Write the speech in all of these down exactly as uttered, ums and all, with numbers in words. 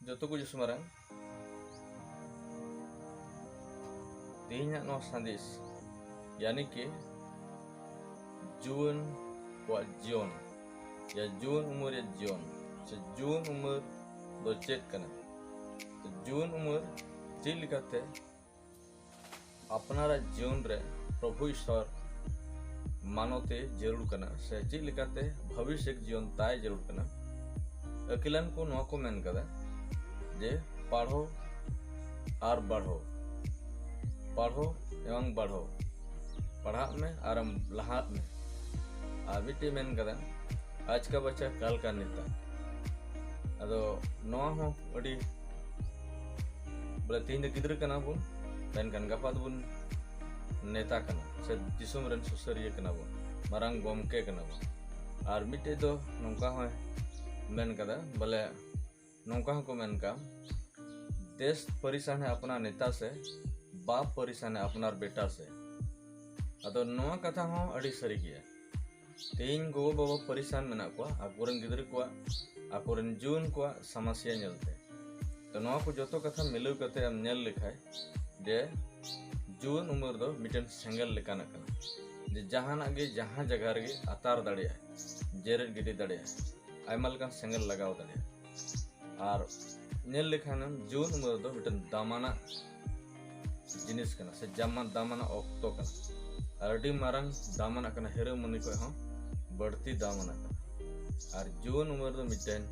ᱡᱚᱛᱚ ᱠᱚ ᱡᱤᱥᱩ ᱢᱟᱨᱟᱝ᱾ ᱛᱮᱦᱮᱧᱟᱜ ᱱᱚᱣᱟ ᱥᱟᱸᱫᱮᱥ, ᱭᱟᱱᱤ ᱠᱤ ᱡᱩᱣᱟᱹᱱ ᱠᱚᱣᱟᱜ ᱡᱤᱭᱚᱱ, ᱭᱟ ᱡᱩᱣᱟᱹᱱ ᱩᱢᱮᱨ ᱨᱮᱭᱟᱜ ᱡᱤᱭᱚᱱ, ᱥᱮ ᱡᱩᱣᱟᱹᱱ ᱩᱢᱮᱨ ᱫᱚ ᱪᱮᱫ ᱠᱟᱱᱟ? ᱡᱩᱣᱟᱹᱱ ᱩᱢᱮᱨ ᱪᱮᱫ ᱞᱮᱠᱟᱛᱮ ᱟᱯᱱᱟᱨᱟᱜ ᱡᱤᱭᱚᱱ ᱨᱮ ᱯᱨᱚᱵᱷᱩ ᱤᱥᱚᱨ ᱢᱟᱱᱚᱛᱮ ᱡᱟᱹᱨᱩᱲ ᱠᱟᱱᱟ, ᱥᱮ ᱪᱮᱫ ᱞᱮᱠᱟᱛᱮ ᱵᱷᱚᱵᱤᱥᱥᱚᱛ ᱡᱤᱭᱚᱱ ᱛᱟᱭ ᱡᱟᱹᱨᱩᱲ ᱠᱟᱱᱟ? ᱟᱹᱠᱤᱞᱟᱱ ᱠᱚ ᱱᱚᱣᱟ ᱠᱚ ᱢᱮᱱ ᱠᱟᱫᱟ ᱡᱮ ᱯᱟᱲᱦᱚ ᱟᱨ ᱵᱟᱲᱦᱚ, ᱯᱟᱲᱦᱚ ᱮᱵᱚᱝ ᱵᱟᱲᱦᱚ, ᱯᱟᱲᱦᱟᱜ ᱢᱮ ᱟᱨᱮᱢ ᱞᱟᱦᱟᱜ ᱢᱮ᱾ ᱟᱨ ᱢᱤᱫᱴᱮᱡ ᱢᱮᱱ ᱠᱟᱫᱟ, ᱟᱡᱠᱟ ᱵᱟᱪᱟ ᱠᱟᱞ ᱠᱟ ᱱᱮᱛᱟ᱾ ᱟᱫᱚ ᱱᱚᱣᱟ ᱦᱚᱸ ᱟᱹᱰᱤ, ᱵᱚᱞᱮ, ᱛᱮᱦᱮᱧ ᱫᱚ ᱜᱤᱫᱽᱨᱟᱹ ᱠᱟᱱᱟ ᱵᱚᱱ, ᱢᱮᱱᱠᱷᱟᱱ ᱜᱟᱯᱟ ᱫᱚᱵᱚᱱ ᱱᱮᱛᱟ ᱠᱟᱱᱟ, ᱥᱮ ᱫᱤᱥᱚᱢ ᱨᱮᱱ ᱥᱩᱥᱟᱹᱨᱤᱭᱟᱹ ᱠᱟᱱᱟ ᱵᱚᱱ, ᱢᱟᱨᱟᱝ ᱜᱚᱢᱠᱮ ᱠᱟᱱᱟ ᱵᱚᱱ᱾ ᱟᱨ ᱢᱤᱫᱴᱮᱡ ᱫᱚ ᱱᱚᱝᱠᱟ ᱦᱚᱸᱭ ᱢᱮᱱ ᱠᱟᱫᱟ, ᱵᱚᱞᱮ, ᱱᱚᱝᱠᱟ ᱦᱚᱸᱠᱚ ᱢᱮᱱ ᱠᱟᱜᱼᱟ, ᱫᱮᱥ ᱯᱟᱨᱤᱥᱟᱱ ᱦᱮ ᱟᱯᱱᱟ ᱱᱮᱛᱟ ᱥᱮ, ᱵᱟᱯ ᱯᱟᱨᱤᱥᱟᱱ ᱦᱮ ᱟᱯᱱᱟᱨ ᱵᱮᱴᱟ ᱥᱮ᱾ ᱟᱫᱚ ᱱᱚᱣᱟ ᱠᱟᱛᱷᱟ ᱦᱚᱸ ᱟᱹᱰᱤ ᱥᱟᱹᱨᱤ ᱜᱮᱭᱟ᱾ ᱛᱮᱦᱮᱧ ᱜᱚᱜᱚ ᱵᱟᱵᱟ ᱯᱟᱨᱤᱥᱟᱱ ᱢᱮᱱᱟᱜ ᱠᱚᱣᱟ ᱟᱠᱚᱨᱮᱱ ᱜᱤᱫᱽᱨᱟᱹ ᱠᱚᱣᱟᱜ, ᱟᱠᱚᱨᱮᱱ ᱡᱩᱣᱟᱹᱱ ᱠᱚᱣᱟᱜ ᱥᱚᱢᱚᱥᱥᱟ ᱧᱮᱞᱛᱮ᱾ ᱛᱚ ᱱᱚᱣᱟ ᱠᱚ ᱡᱚᱛᱚ ᱠᱟᱛᱷᱟ ᱢᱤᱞᱟᱹᱣ ᱠᱟᱛᱮ ᱮᱢ ᱧᱮᱞ ᱞᱮᱠᱷᱟᱡ ᱡᱮ ᱡᱩᱣᱟᱹᱱ ᱩᱢᱮᱨ ᱫᱚ ᱢᱤᱫᱴᱮᱱ ᱥᱮᱸᱜᱮᱞ ᱞᱮᱠᱟᱱᱟᱜ ᱠᱟᱱᱟ, ᱡᱮ ᱡᱟᱦᱟᱱᱟᱜ ᱜᱮ ᱡᱟᱦᱟᱸ ᱡᱟᱭᱜᱟ ᱨᱮᱜᱮ ᱟᱛᱟᱨ ᱫᱟᱲᱮᱭᱟᱜᱼᱟ, ᱡᱮᱨᱮᱫ ᱜᱤᱰᱤ ᱫᱟᱲᱮᱭᱟᱜᱼᱟ, ᱟᱭᱢᱟ ᱞᱮᱠᱟᱱ ᱥᱮᱸᱜᱮᱞ ᱞᱟᱜᱟᱣ ᱫᱟᱲᱮᱭᱟᱜᱼᱟ᱾ ᱟᱨ ᱧᱮᱞ ᱞᱮᱠᱷᱟᱱᱮᱢ ᱡᱩᱣᱟᱹᱱ ᱩᱢᱮᱨ ᱫᱚ ᱢᱤᱫᱴᱮᱱ ᱫᱟᱢᱟᱱᱟᱜ ᱡᱤᱱᱤᱥ ᱠᱟᱱᱟ, ᱥᱮ ᱡᱟᱢᱟ ᱫᱟᱢᱟᱱᱟᱜ ᱚᱠᱛᱚ ᱠᱟᱱᱟ, ᱟᱨ ᱟᱹᱰᱤ ᱢᱟᱨᱟᱝ ᱫᱟᱢᱟᱱᱟᱜ ᱠᱟᱱᱟ, ᱦᱤᱨᱟᱹ ᱢᱩᱱᱤ ᱠᱷᱚᱱ ᱦᱚᱸ ᱵᱟᱹᱲᱛᱤ ᱫᱟᱢᱟᱱᱟᱜ ᱠᱟᱱᱟ᱾ ᱟᱨ ᱡᱩᱣᱟᱹᱱ ᱩᱢᱮᱨ ᱫᱚ ᱢᱤᱫᱴᱮᱱ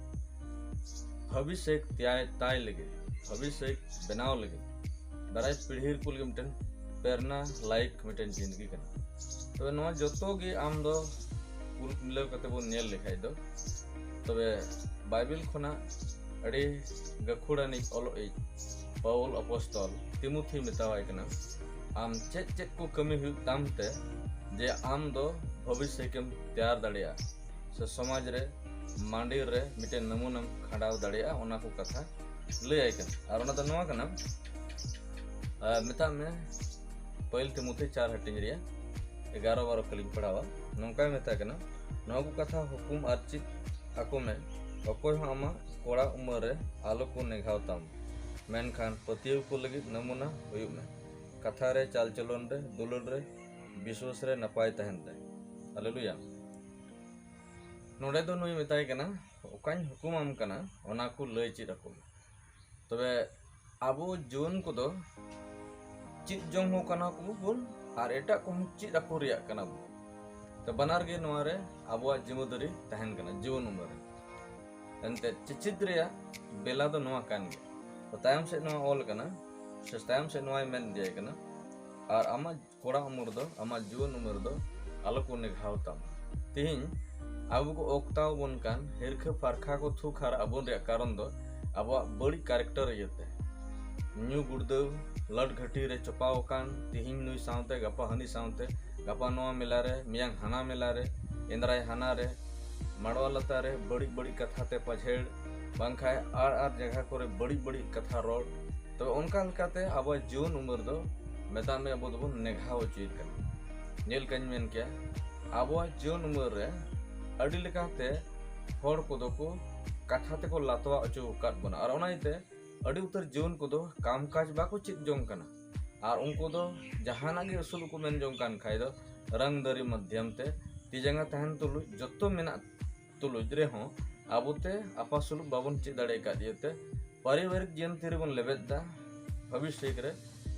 ᱵᱷᱚᱵᱤᱥᱥᱚᱛ ᱛᱮᱭᱟᱭ ᱛᱟᱭ ᱞᱟᱹᱜᱤᱫ, ᱵᱷᱚᱵᱤᱥᱥᱚᱛ ᱵᱮᱱᱟᱣ ᱞᱟᱹᱜᱤᱫ, ᱫᱟᱨᱟᱭ ᱯᱤᱲᱦᱤ ᱠᱚ ᱞᱟᱹᱜᱤᱫ ᱢᱤᱫᱴᱮᱱ ᱯᱨᱮᱨᱱᱟ ᱞᱟᱭᱤᱠ ᱢᱤᱫᱴᱮᱱ ᱡᱤᱱᱫᱜᱤ ᱠᱟᱱᱟ᱾ ᱛᱚᱵᱮ ᱱᱚᱣᱟ ᱡᱚᱛᱚ ᱜᱮ ᱟᱢ ᱫᱚ ᱠᱩᱞ ᱢᱤᱞᱟᱹᱣ ᱠᱟᱛᱮ ᱵᱚᱱ ᱧᱮᱞ ᱞᱮᱠᱷᱟᱡ ᱫᱚ, ᱛᱚᱵᱮ ᱵᱟᱭᱵᱮᱞ ᱠᱷᱚᱱᱟᱜ ᱟᱹᱰᱤ ᱜᱟᱹᱠᱷᱩᱲᱟᱱᱤᱡ ᱚᱞᱚᱜ ᱤᱡ ᱯᱟᱣᱩᱞ ᱟᱯᱚᱥᱛᱚᱞ ᱛᱤᱢᱩᱛᱷᱤ ᱢᱮᱛᱟᱣᱟᱭ ᱠᱟᱱᱟ, ᱟᱢ ᱪᱮᱫ ᱪᱮᱫ ᱠᱚ ᱠᱟᱹᱢᱤ ᱦᱩᱭᱩᱜ ᱛᱟᱢ ᱛᱮ ᱡᱮ ᱟᱢ ᱫᱚ ᱵᱷᱚᱵᱤᱥᱥᱚᱛ ᱮᱢ ᱛᱮᱭᱟᱨ ᱫᱟᱲᱮᱭᱟᱜᱼᱟ, ᱥᱮ ᱥᱚᱢᱟᱡᱽ ᱨᱮ ᱢᱟᱹᱱᱰᱤ ᱨᱮ ᱢᱤᱫᱴᱮᱱ ᱱᱟᱢᱩᱱᱟᱢ ᱠᱷᱟᱸᱰᱟᱣ ᱫᱟᱲᱮᱭᱟᱜᱼᱟ, ᱚᱱᱟ ᱠᱚ ᱠᱟᱛᱷᱟ ᱞᱟᱹᱭᱟᱭ ᱠᱟᱱᱟ᱾ ᱟᱨ ᱚᱱᱟ ᱫᱚ ᱱᱚᱣᱟ ᱠᱟᱱᱟ, ᱟᱨ ᱢᱮᱛᱟᱜ ᱢᱮ ᱯᱟᱹᱦᱤᱞ ᱛᱤᱢᱩᱛᱷᱤ ᱪᱟᱨ ᱦᱟᱹᱴᱤᱧ ᱨᱮᱭᱟᱜ ᱮᱜᱟᱨᱚ ᱵᱟᱨᱚ ᱠᱷᱟᱹᱞᱤᱧ ᱯᱟᱲᱦᱟᱣᱟ᱾ ᱱᱚᱝᱠᱟᱭ ᱢᱮᱛᱟᱜ ᱠᱟᱱᱟ, ᱱᱚᱣᱟ ᱠᱚ ᱠᱟᱛᱷᱟ ᱦᱩᱠᱩᱢ ᱟᱨ ᱪᱮᱫ ᱟᱠᱚ ᱢᱮ, ᱚᱠᱚᱭ ᱦᱚᱸ ᱟᱢᱟᱜ ᱠᱚᱲᱟ ᱩᱢᱮᱨ ᱨᱮ ᱟᱞᱚ ᱠᱚ ᱱᱮᱜᱷᱟᱣ ᱛᱟᱢ, ᱢᱮᱱᱠᱷᱟᱱ ᱯᱟᱹᱛᱭᱟᱹᱣ ᱠᱚ ᱞᱟᱹᱜᱤᱫ ᱱᱟᱢᱩᱱᱟ ᱦᱩᱭᱩᱜ ᱢᱮ᱾ ᱠᱟᱛᱷᱟ ᱨᱮ, ᱪᱟᱞ ᱪᱚᱞᱚᱱ ᱨᱮ, ᱫᱩᱞᱟᱹᱲ ᱨᱮ, ᱵᱤᱥᱣᱟᱥ ᱨᱮ ᱱᱟᱯᱟᱭ ᱛᱟᱦᱮᱱ ᱛᱮ᱾ ᱦᱟᱞᱮᱞᱩᱭᱟ᱾ ᱱᱚᱰᱮ ᱫᱚ ᱱᱩᱭ ᱢᱮᱛᱟᱭ ᱠᱟᱱᱟ, ᱚᱠᱟᱧ ᱦᱩᱠᱩᱢᱟᱢ ᱠᱟᱱᱟ, ᱚᱱᱟ ᱠᱚ ᱞᱟᱹᱭ ᱪᱮᱫ ᱟᱠᱚ ᱢᱮ᱾ ᱛᱚᱵᱮ ᱟᱵᱚ ᱡᱩᱣᱟᱹᱱ ᱠᱚᱫᱚ ᱪᱮᱫ ᱡᱚᱝ ᱦᱚᱸ ᱠᱟᱱᱟ ᱠᱚ ᱵᱚᱱ, ᱟᱨ ᱮᱴᱟᱜ ᱠᱚᱦᱚᱸ ᱪᱮᱫ ᱟᱠᱚ ᱨᱮᱭᱟᱜ ᱠᱟᱱᱟ ᱵᱚᱱ᱾ ᱛᱚ ᱵᱟᱱᱟᱨ ᱜᱮ ᱱᱚᱣᱟ ᱨᱮ ᱟᱵᱚᱣᱟᱜ ᱡᱤᱢᱟᱹᱫᱟᱨᱤ ᱛᱟᱦᱮᱱ ᱠᱟᱱᱟ ᱡᱩᱣᱟᱹᱱ ᱩᱢᱮᱨ ᱨᱮ᱾ ᱮᱱᱛᱮᱫ ᱪᱮᱪᱮᱫ ᱨᱮᱭᱟᱜ ᱵᱮᱞᱟ ᱫᱚ ᱱᱚᱣᱟ ᱠᱟᱱ ᱜᱮᱭᱟ᱾ ᱛᱚ ᱛᱟᱭᱚᱢ ᱥᱮᱫ ᱱᱚᱣᱟ ᱚᱞ ᱠᱟᱱᱟ, ᱥᱮ ᱛᱟᱭᱚᱢ ᱥᱮᱫ ᱱᱚᱣᱟᱭ ᱢᱮᱱ ᱤᱫᱤᱭᱟᱭ ᱠᱟᱱᱟ, ᱟᱨ ᱟᱢᱟᱜ ᱠᱚᱲᱟ ᱩᱢᱮᱨ ᱫᱚ, ᱟᱢᱟᱜ ᱡᱩᱣᱟᱹᱱ ᱩᱢᱮᱨ ᱫᱚ ᱟᱞᱚ ᱠᱚ ᱱᱮᱜᱷᱟᱣ ᱛᱟᱢᱟ᱾ ᱛᱤᱦᱤᱧ ᱟᱵᱚ ᱠᱚ ᱚᱠᱛᱟᱣ ᱵᱚᱱ ᱠᱟᱱ ᱦᱤᱨᱠᱷᱟᱹ ᱯᱟᱨᱠᱷᱟ ᱠᱚ ᱛᱷᱩᱠ ᱦᱟᱨᱟᱜ ᱟᱵᱚᱱ ᱨᱮᱭᱟᱜ ᱠᱟᱨᱚᱱ ᱫᱚ ᱟᱵᱚᱣᱟᱜ ᱵᱟᱹᱲᱤᱡ ᱠᱮᱨᱮᱠᱴᱟᱨ ᱤᱭᱟᱹᱛᱮ᱾ ᱧᱩ ᱜᱩᱲᱫᱟᱹᱣ, ᱞᱟᱹᱴ ᱜᱷᱟᱹᱴᱤ ᱨᱮ ᱪᱚᱯᱟᱣ ᱟᱠᱟᱱ, ᱛᱤᱦᱤᱧ ᱱᱩᱭ ᱥᱟᱶᱛᱮ, ᱜᱟᱯᱟ ᱦᱟᱹᱱᱤ ᱥᱟᱶᱛᱮ, ᱜᱟᱯᱟ ᱱᱚᱣᱟ ᱢᱮᱞᱟ ᱨᱮ, ᱢᱮᱭᱟᱝ ᱦᱟᱱᱟ ᱢᱮᱞᱟ ᱨᱮ, ᱮᱸᱫᱽᱨᱟᱭ ᱦᱟᱱᱟ ᱨᱮ, ᱢᱟᱲᱣᱟ ᱞᱟᱛᱟᱨ ᱨᱮ ᱵᱟᱹᱲᱤᱡ ᱵᱟᱹᱲᱤᱡ ᱠᱟᱛᱷᱟ ᱛᱮ ᱯᱟᱡᱷᱮᱲ, ᱵᱟᱝᱠᱷᱟᱡ ᱟᱨ ᱟᱨ ᱡᱟᱭᱜᱟ ᱠᱚᱨᱮ ᱵᱟᱹᱲᱤᱡ ᱵᱟᱹᱲᱤᱡ ᱠᱟᱛᱷᱟ ᱨᱚᱲ᱾ ᱛᱚᱵᱮ ᱚᱱᱠᱟ ᱞᱮᱠᱟᱛᱮ ᱟᱵᱚᱣᱟᱜ ᱡᱩᱣᱟᱹᱱ ᱩᱢᱮᱨ ᱫᱚ ᱢᱮᱛᱟᱜ ᱢᱮ ᱟᱵᱚ ᱫᱚᱵᱚᱱ ᱱᱮᱜᱷᱟᱣ ᱦᱚᱪᱚᱭᱮᱫ ᱠᱟᱱᱟ᱾ ᱧᱮᱞ ᱠᱟᱧ ᱢᱮᱱ ᱠᱮᱭᱟ, ᱟᱵᱚᱣᱟᱜ ᱡᱩᱣᱟᱹᱱ ᱩᱢᱮᱨ ᱨᱮ ᱟᱹᱰᱤ ᱞᱮᱠᱟᱛᱮ ᱦᱚᱲ ᱠᱚᱫᱚ ᱠᱚ ᱠᱟᱛᱷᱟ ᱛᱮᱠᱚ ᱞᱟᱛᱣᱟ ᱦᱚᱪᱚ ᱟᱠᱟᱫ ᱵᱚᱱᱟ, ᱟᱨ ᱚᱱᱟ ᱤᱭᱟᱹᱛᱮ ᱟᱹᱰᱤ ᱩᱛᱟᱹᱨ ᱡᱩᱣᱟᱹᱱ ᱠᱚᱫᱚ ᱠᱟᱢ ᱠᱟᱡᱽ ᱵᱟᱠᱚ ᱪᱮᱫ ᱡᱚᱝ ᱠᱟᱱᱟ᱾ ᱟᱨ ᱩᱱᱠᱩ ᱫᱚ ᱡᱟᱦᱟᱱᱟᱜ ᱜᱮ ᱟᱹᱥᱩᱞ ᱠᱚ ᱢᱮᱱ ᱡᱚᱝ ᱠᱟᱱ ᱠᱷᱟᱡ ᱫᱚ ᱨᱟᱝ ᱫᱟᱨᱤ ᱢᱟᱫᱽᱫᱷᱚᱢ ᱛᱮ, ᱛᱤ ᱡᱟᱸᱜᱟ ᱛᱟᱦᱮᱱ ᱛᱩᱞᱩᱡ, ᱡᱚᱛᱚ ᱢᱮᱱᱟᱜ ᱛᱩᱞᱩᱡ ᱨᱮᱦᱚᱸ ᱟᱵᱚᱛᱮ ᱟᱯᱟᱥᱩᱞᱩᱜ ᱵᱟᱵᱚᱱ ᱪᱮᱫ ᱫᱟᱲᱮ ᱟᱠᱟᱫ ᱤᱭᱟᱹᱛᱮ ᱯᱟᱨᱤᱵᱟᱨᱤᱠ ᱡᱤᱭᱚᱱ ᱛᱤᱨᱮᱵᱚᱱ ᱞᱮᱵᱮᱫ ᱮᱫᱟ ᱵᱷᱚᱵᱤᱥᱥᱚᱛ ᱨᱮ,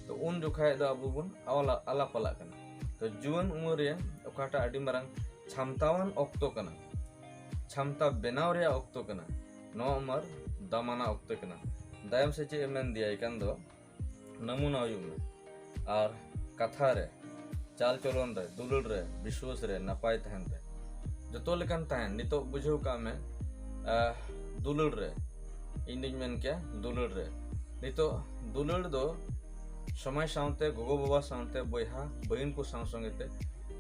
ᱛᱚ ᱩᱱ ᱡᱚᱠᱷᱟᱡ ᱫᱚ ᱟᱵᱚ ᱵᱚᱱ ᱟᱣᱞᱟ-, ᱟᱞᱟ ᱯᱟᱞᱟᱜ ᱠᱟᱱᱟ᱾ ᱛᱚ ᱡᱩᱣᱟᱹᱱ ᱩᱢᱮᱨ ᱨᱮ ᱚᱠᱟᱴᱟᱜ ᱟᱹᱰᱤ ᱢᱟᱨᱟᱝ ᱪᱷᱟᱢᱛᱟᱣᱟᱱ ᱚᱠᱛᱚ ᱠᱟᱱᱟ, ᱪᱷᱟᱢᱛᱟ ᱵᱮᱱᱟᱣ ᱨᱮᱭᱟᱜ ᱚᱠᱛᱚ ᱠᱟᱱᱟ, ᱱᱚᱣᱟ ᱩᱢᱮᱨ ᱫᱟᱢᱟᱱᱟ ᱚᱠᱛᱚ ᱠᱟᱱᱟ᱾ ᱫᱟᱭᱟᱢ ᱥᱮ ᱪᱮᱫ ᱮ ᱢᱮᱱ ᱤᱫᱤᱭᱟᱭ ᱠᱟᱱ ᱫᱚ, ᱱᱟᱢᱩᱱᱟ ᱦᱩᱭᱩᱜ ᱢᱮ᱾ ᱟᱨ ᱠᱟᱛᱷᱟ ᱨᱮ, ᱪᱟᱞ ᱪᱚᱞᱚᱱ ᱨᱮ, ᱫᱩᱞᱟᱹᱲ ᱨᱮ, ᱵᱤᱥᱣᱟᱥ ᱨᱮ ᱱᱟᱯᱟᱭ ᱛᱟᱦᱮᱱ ᱛᱮ᱾ ᱡᱚᱛᱚ ᱞᱮᱠᱟᱱ ᱛᱟᱦᱮᱱ, ᱱᱤᱛᱚᱜ ᱵᱩᱡᱷᱟᱹᱣ ᱠᱟᱜ ᱢᱮ, ᱟᱦ, ᱫᱩᱞᱟᱹᱲ ᱨᱮ, ᱤᱧ ᱫᱩᱧ ᱢᱮᱱ ᱠᱮᱭᱟ ᱫᱩᱞᱟᱹᱲ ᱨᱮ᱾ ᱱᱤᱛᱚᱜ ᱫᱩᱞᱟᱹᱲ ᱫᱚ ᱥᱚᱢᱟᱡᱽ ᱥᱟᱶᱛᱮ, ᱜᱚᱜᱚ ᱵᱟᱵᱟ ᱥᱟᱶᱛᱮ, ᱵᱚᱭᱦᱟ ᱵᱟᱹᱦᱤᱱ ᱠᱚ ᱥᱟᱶ ᱥᱚᱸᱜᱮ ᱛᱮ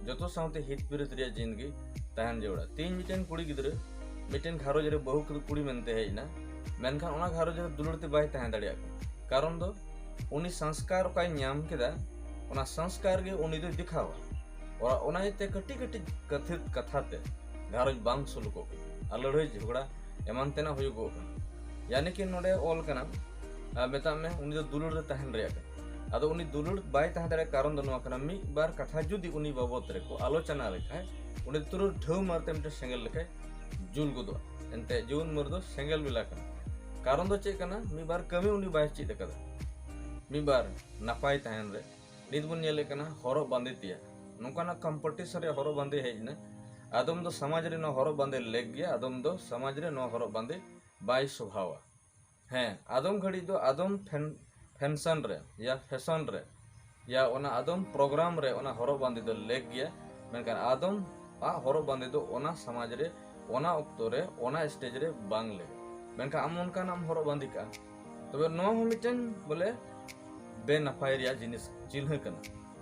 ᱡᱚᱛᱚ ᱥᱟᱶᱛᱮ ᱦᱤᱛ ᱯᱤᱨᱤᱛ ᱨᱮᱭᱟᱜ ᱡᱤᱱᱫᱜᱤ ᱛᱟᱦᱮᱱ ᱡᱟᱹᱨᱩᱲᱟ᱾ ᱛᱮᱦᱮᱧ ᱢᱤᱫᱴᱮᱱ ᱠᱩᱲᱤ ᱜᱤᱫᱽᱨᱟᱹ ᱢᱤᱫᱴᱮᱱ ᱜᱷᱟᱨᱚᱸᱡᱽ ᱨᱮ ᱵᱟᱹᱦᱩ ᱠᱩᱲᱤ ᱢᱮᱱᱛᱮ ᱦᱮᱡ ᱮᱱᱟ, ᱢᱮᱱᱠᱷᱟᱱ ᱚᱱᱟ ᱜᱷᱟᱨᱚᱸᱡᱽ ᱨᱮ ᱫᱩᱞᱟᱹᱲ ᱛᱮ ᱵᱟᱭ ᱛᱟᱦᱮᱸ ᱫᱟᱲᱮᱭᱟᱜ ᱠᱟᱱᱟ᱾ ᱠᱟᱨᱚᱱ ᱫᱚ ᱩᱱᱤ ᱥᱚᱝᱥᱠᱟᱨ ᱚᱠᱟᱭ ᱧᱟᱢ ᱠᱮᱫᱟ, ᱚᱱᱟ ᱥᱚᱝᱥᱠᱟᱨ ᱜᱮ ᱩᱱᱤ ᱫᱚᱭ ᱫᱮᱠᱷᱟᱣᱟ᱾ ᱚᱱᱟ, ᱚᱱᱟ ᱤᱭᱟᱹᱛᱮ ᱠᱟᱹᱴᱤᱡ ᱠᱟᱹᱴᱤᱡ ᱠᱟᱛᱷᱟ, ᱠᱟᱛᱷᱟ ᱛᱮ ᱜᱷᱟᱨᱚᱸᱡᱽ ᱵᱟᱝ ᱥᱩᱞᱩᱠᱚᱜ ᱠᱟᱱᱟ᱾ ᱟᱨ ᱞᱟᱹᱲᱦᱟᱹᱭ ᱡᱷᱚᱜᱽᱲᱟ ᱮᱢᱟᱱ ᱛᱮᱱᱟᱜ ᱦᱩᱭᱩᱜᱚᱜ ᱠᱟᱱᱟ᱾ ᱭᱟᱱᱤ ᱠᱤ ᱱᱚᱰᱮ ᱚᱞ ᱠᱟᱱᱟ, ᱟᱨ ᱢᱮᱛᱟᱜ ᱢᱮ ᱩᱱᱤ ᱫᱚ ᱫᱩᱞᱟᱹᱲ ᱨᱮ ᱛᱟᱦᱮᱱ ᱨᱮᱭᱟᱜ ᱠᱟᱱᱟ᱾ ᱟᱫᱚ ᱩᱱᱤ ᱫᱩᱞᱟᱹᱲ ᱵᱟᱭ ᱛᱟᱦᱮᱸ ᱫᱟᱲᱮᱭᱟᱜ ᱠᱟᱨᱚᱱ ᱫᱚ ᱱᱚᱣᱟ ᱠᱟᱱᱟ, ᱢᱤᱫ ᱵᱟᱨ ᱠᱟᱛᱷᱟ ᱡᱩᱫᱤ ᱩᱱᱤ ᱵᱟᱵᱚᱫ ᱨᱮᱠᱚ ᱟᱞᱳᱪᱚᱱᱟ ᱞᱮᱠᱷᱟᱡ, ᱩᱱᱤ ᱛᱩᱨᱟᱹ ᱰᱷᱟᱹᱣ ᱢᱟᱨᱛᱮ ᱢᱤᱫᱴᱮᱱ ᱥᱮᱸᱜᱮᱞ ᱞᱮᱠᱟᱭ ᱡᱩᱞ ᱜᱚᱫᱚᱜᱼᱟ᱾ ᱮᱱᱛᱮ ᱡᱩᱣᱟᱹᱱ ᱩᱢᱮᱨ ᱫᱚ ᱥᱮᱸᱜᱮᱞ ᱵᱮᱞᱟ ᱠᱟᱱᱟ᱾ ᱠᱟᱨᱚᱱ ᱫᱚ ᱪᱮᱫ ᱠᱟᱱᱟ? ᱢᱤᱫ ᱵᱟᱨ ᱠᱟᱹᱢᱤ ᱩᱱᱤ ᱵᱟᱭ ᱪᱮᱫ ᱟᱠᱟᱫᱟ᱾ ᱢᱤᱫ ᱵᱟᱨ ᱱᱟᱯᱟᱭ ᱛᱟᱦᱮᱱ ᱨᱮ ᱱᱤᱛ ᱵᱚᱱ ᱧᱮᱞᱮᱫ ᱠᱟᱱᱟ ᱦᱚᱨᱚᱜ ᱵᱟᱸᱫᱮ ᱛᱮᱭᱟᱜ ᱱᱚᱝᱠᱟᱱᱟᱜ ᱠᱚᱢᱯᱤᱴᱤᱥᱚᱱ ᱨᱮ ᱦᱚᱨᱚᱜ ᱵᱟᱸᱫᱮ ᱦᱮᱡ ᱮᱱᱟ᱾ ᱟᱫᱚᱢ ᱫᱚ ᱥᱚᱢᱟᱡᱽ ᱨᱮ ᱱᱚᱣᱟ ᱦᱚᱨᱚᱜ ᱵᱟᱸᱫᱮ ᱞᱮᱠ ᱜᱮᱭᱟ, ᱟᱫᱚᱢ ᱫᱚ ᱥᱚᱢᱟᱡᱽ ᱨᱮ ᱱᱚᱣᱟ ᱦᱚᱨᱚᱜ ᱵᱟᱸᱫᱮ ᱵᱟᱭ ᱥᱚᱵᱷᱟᱣᱟ᱾ ᱦᱮᱸ, ᱟᱫᱚᱢ ᱜᱷᱟᱹᱲᱤᱡ ᱫᱚ ᱟᱫᱚᱢ ᱯᱷᱮᱱ-, ᱯᱷᱮᱱᱥᱚᱱ ᱨᱮ ᱭᱟ ᱯᱷᱮᱥᱚᱱ ᱨᱮ ᱭᱟ ᱚᱱᱟ ᱟᱫᱚᱢ ᱯᱨᱳᱜᱨᱟᱢ ᱨᱮ ᱚᱱᱟ ᱦᱚᱨᱚᱜ ᱵᱟᱸᱫᱮ ᱫᱚ ᱞᱮᱠ ᱜᱮᱭᱟ, ᱢᱮᱱᱠᱷᱟᱱ ᱟᱫᱚᱢ ᱟᱜ ᱦᱚᱨᱚᱜ ᱵᱟᱸᱫᱮ ᱫᱚ ᱚᱱᱟ ᱥᱚᱢᱟᱡᱽ ᱨᱮ, ᱚᱱᱟ ᱚᱠᱛᱚ ᱨᱮ, ᱚᱱᱟ ᱥᱴᱮᱡᱽ ᱨᱮ ᱵᱟᱝ ᱞᱮᱠ᱾ ᱢᱮᱱᱠᱷᱟᱱ ᱟᱢ ᱚᱱᱠᱟᱱᱟᱜ ᱮᱢ ᱦᱚᱨᱚᱜ ᱵᱟᱸᱫᱮ ᱠᱟᱜᱼᱟ, ᱛᱚᱵᱮ ᱱᱚᱣᱟ ᱦᱚᱸ ᱢᱤᱫᱴᱮᱱ ᱵᱚᱞᱮ ᱵᱮᱱᱟᱯᱟᱭ ᱨᱮᱭᱟᱜ ᱡᱤᱱᱤᱥ ᱪᱤᱱᱦᱟᱹ ᱠᱟᱱᱟ᱾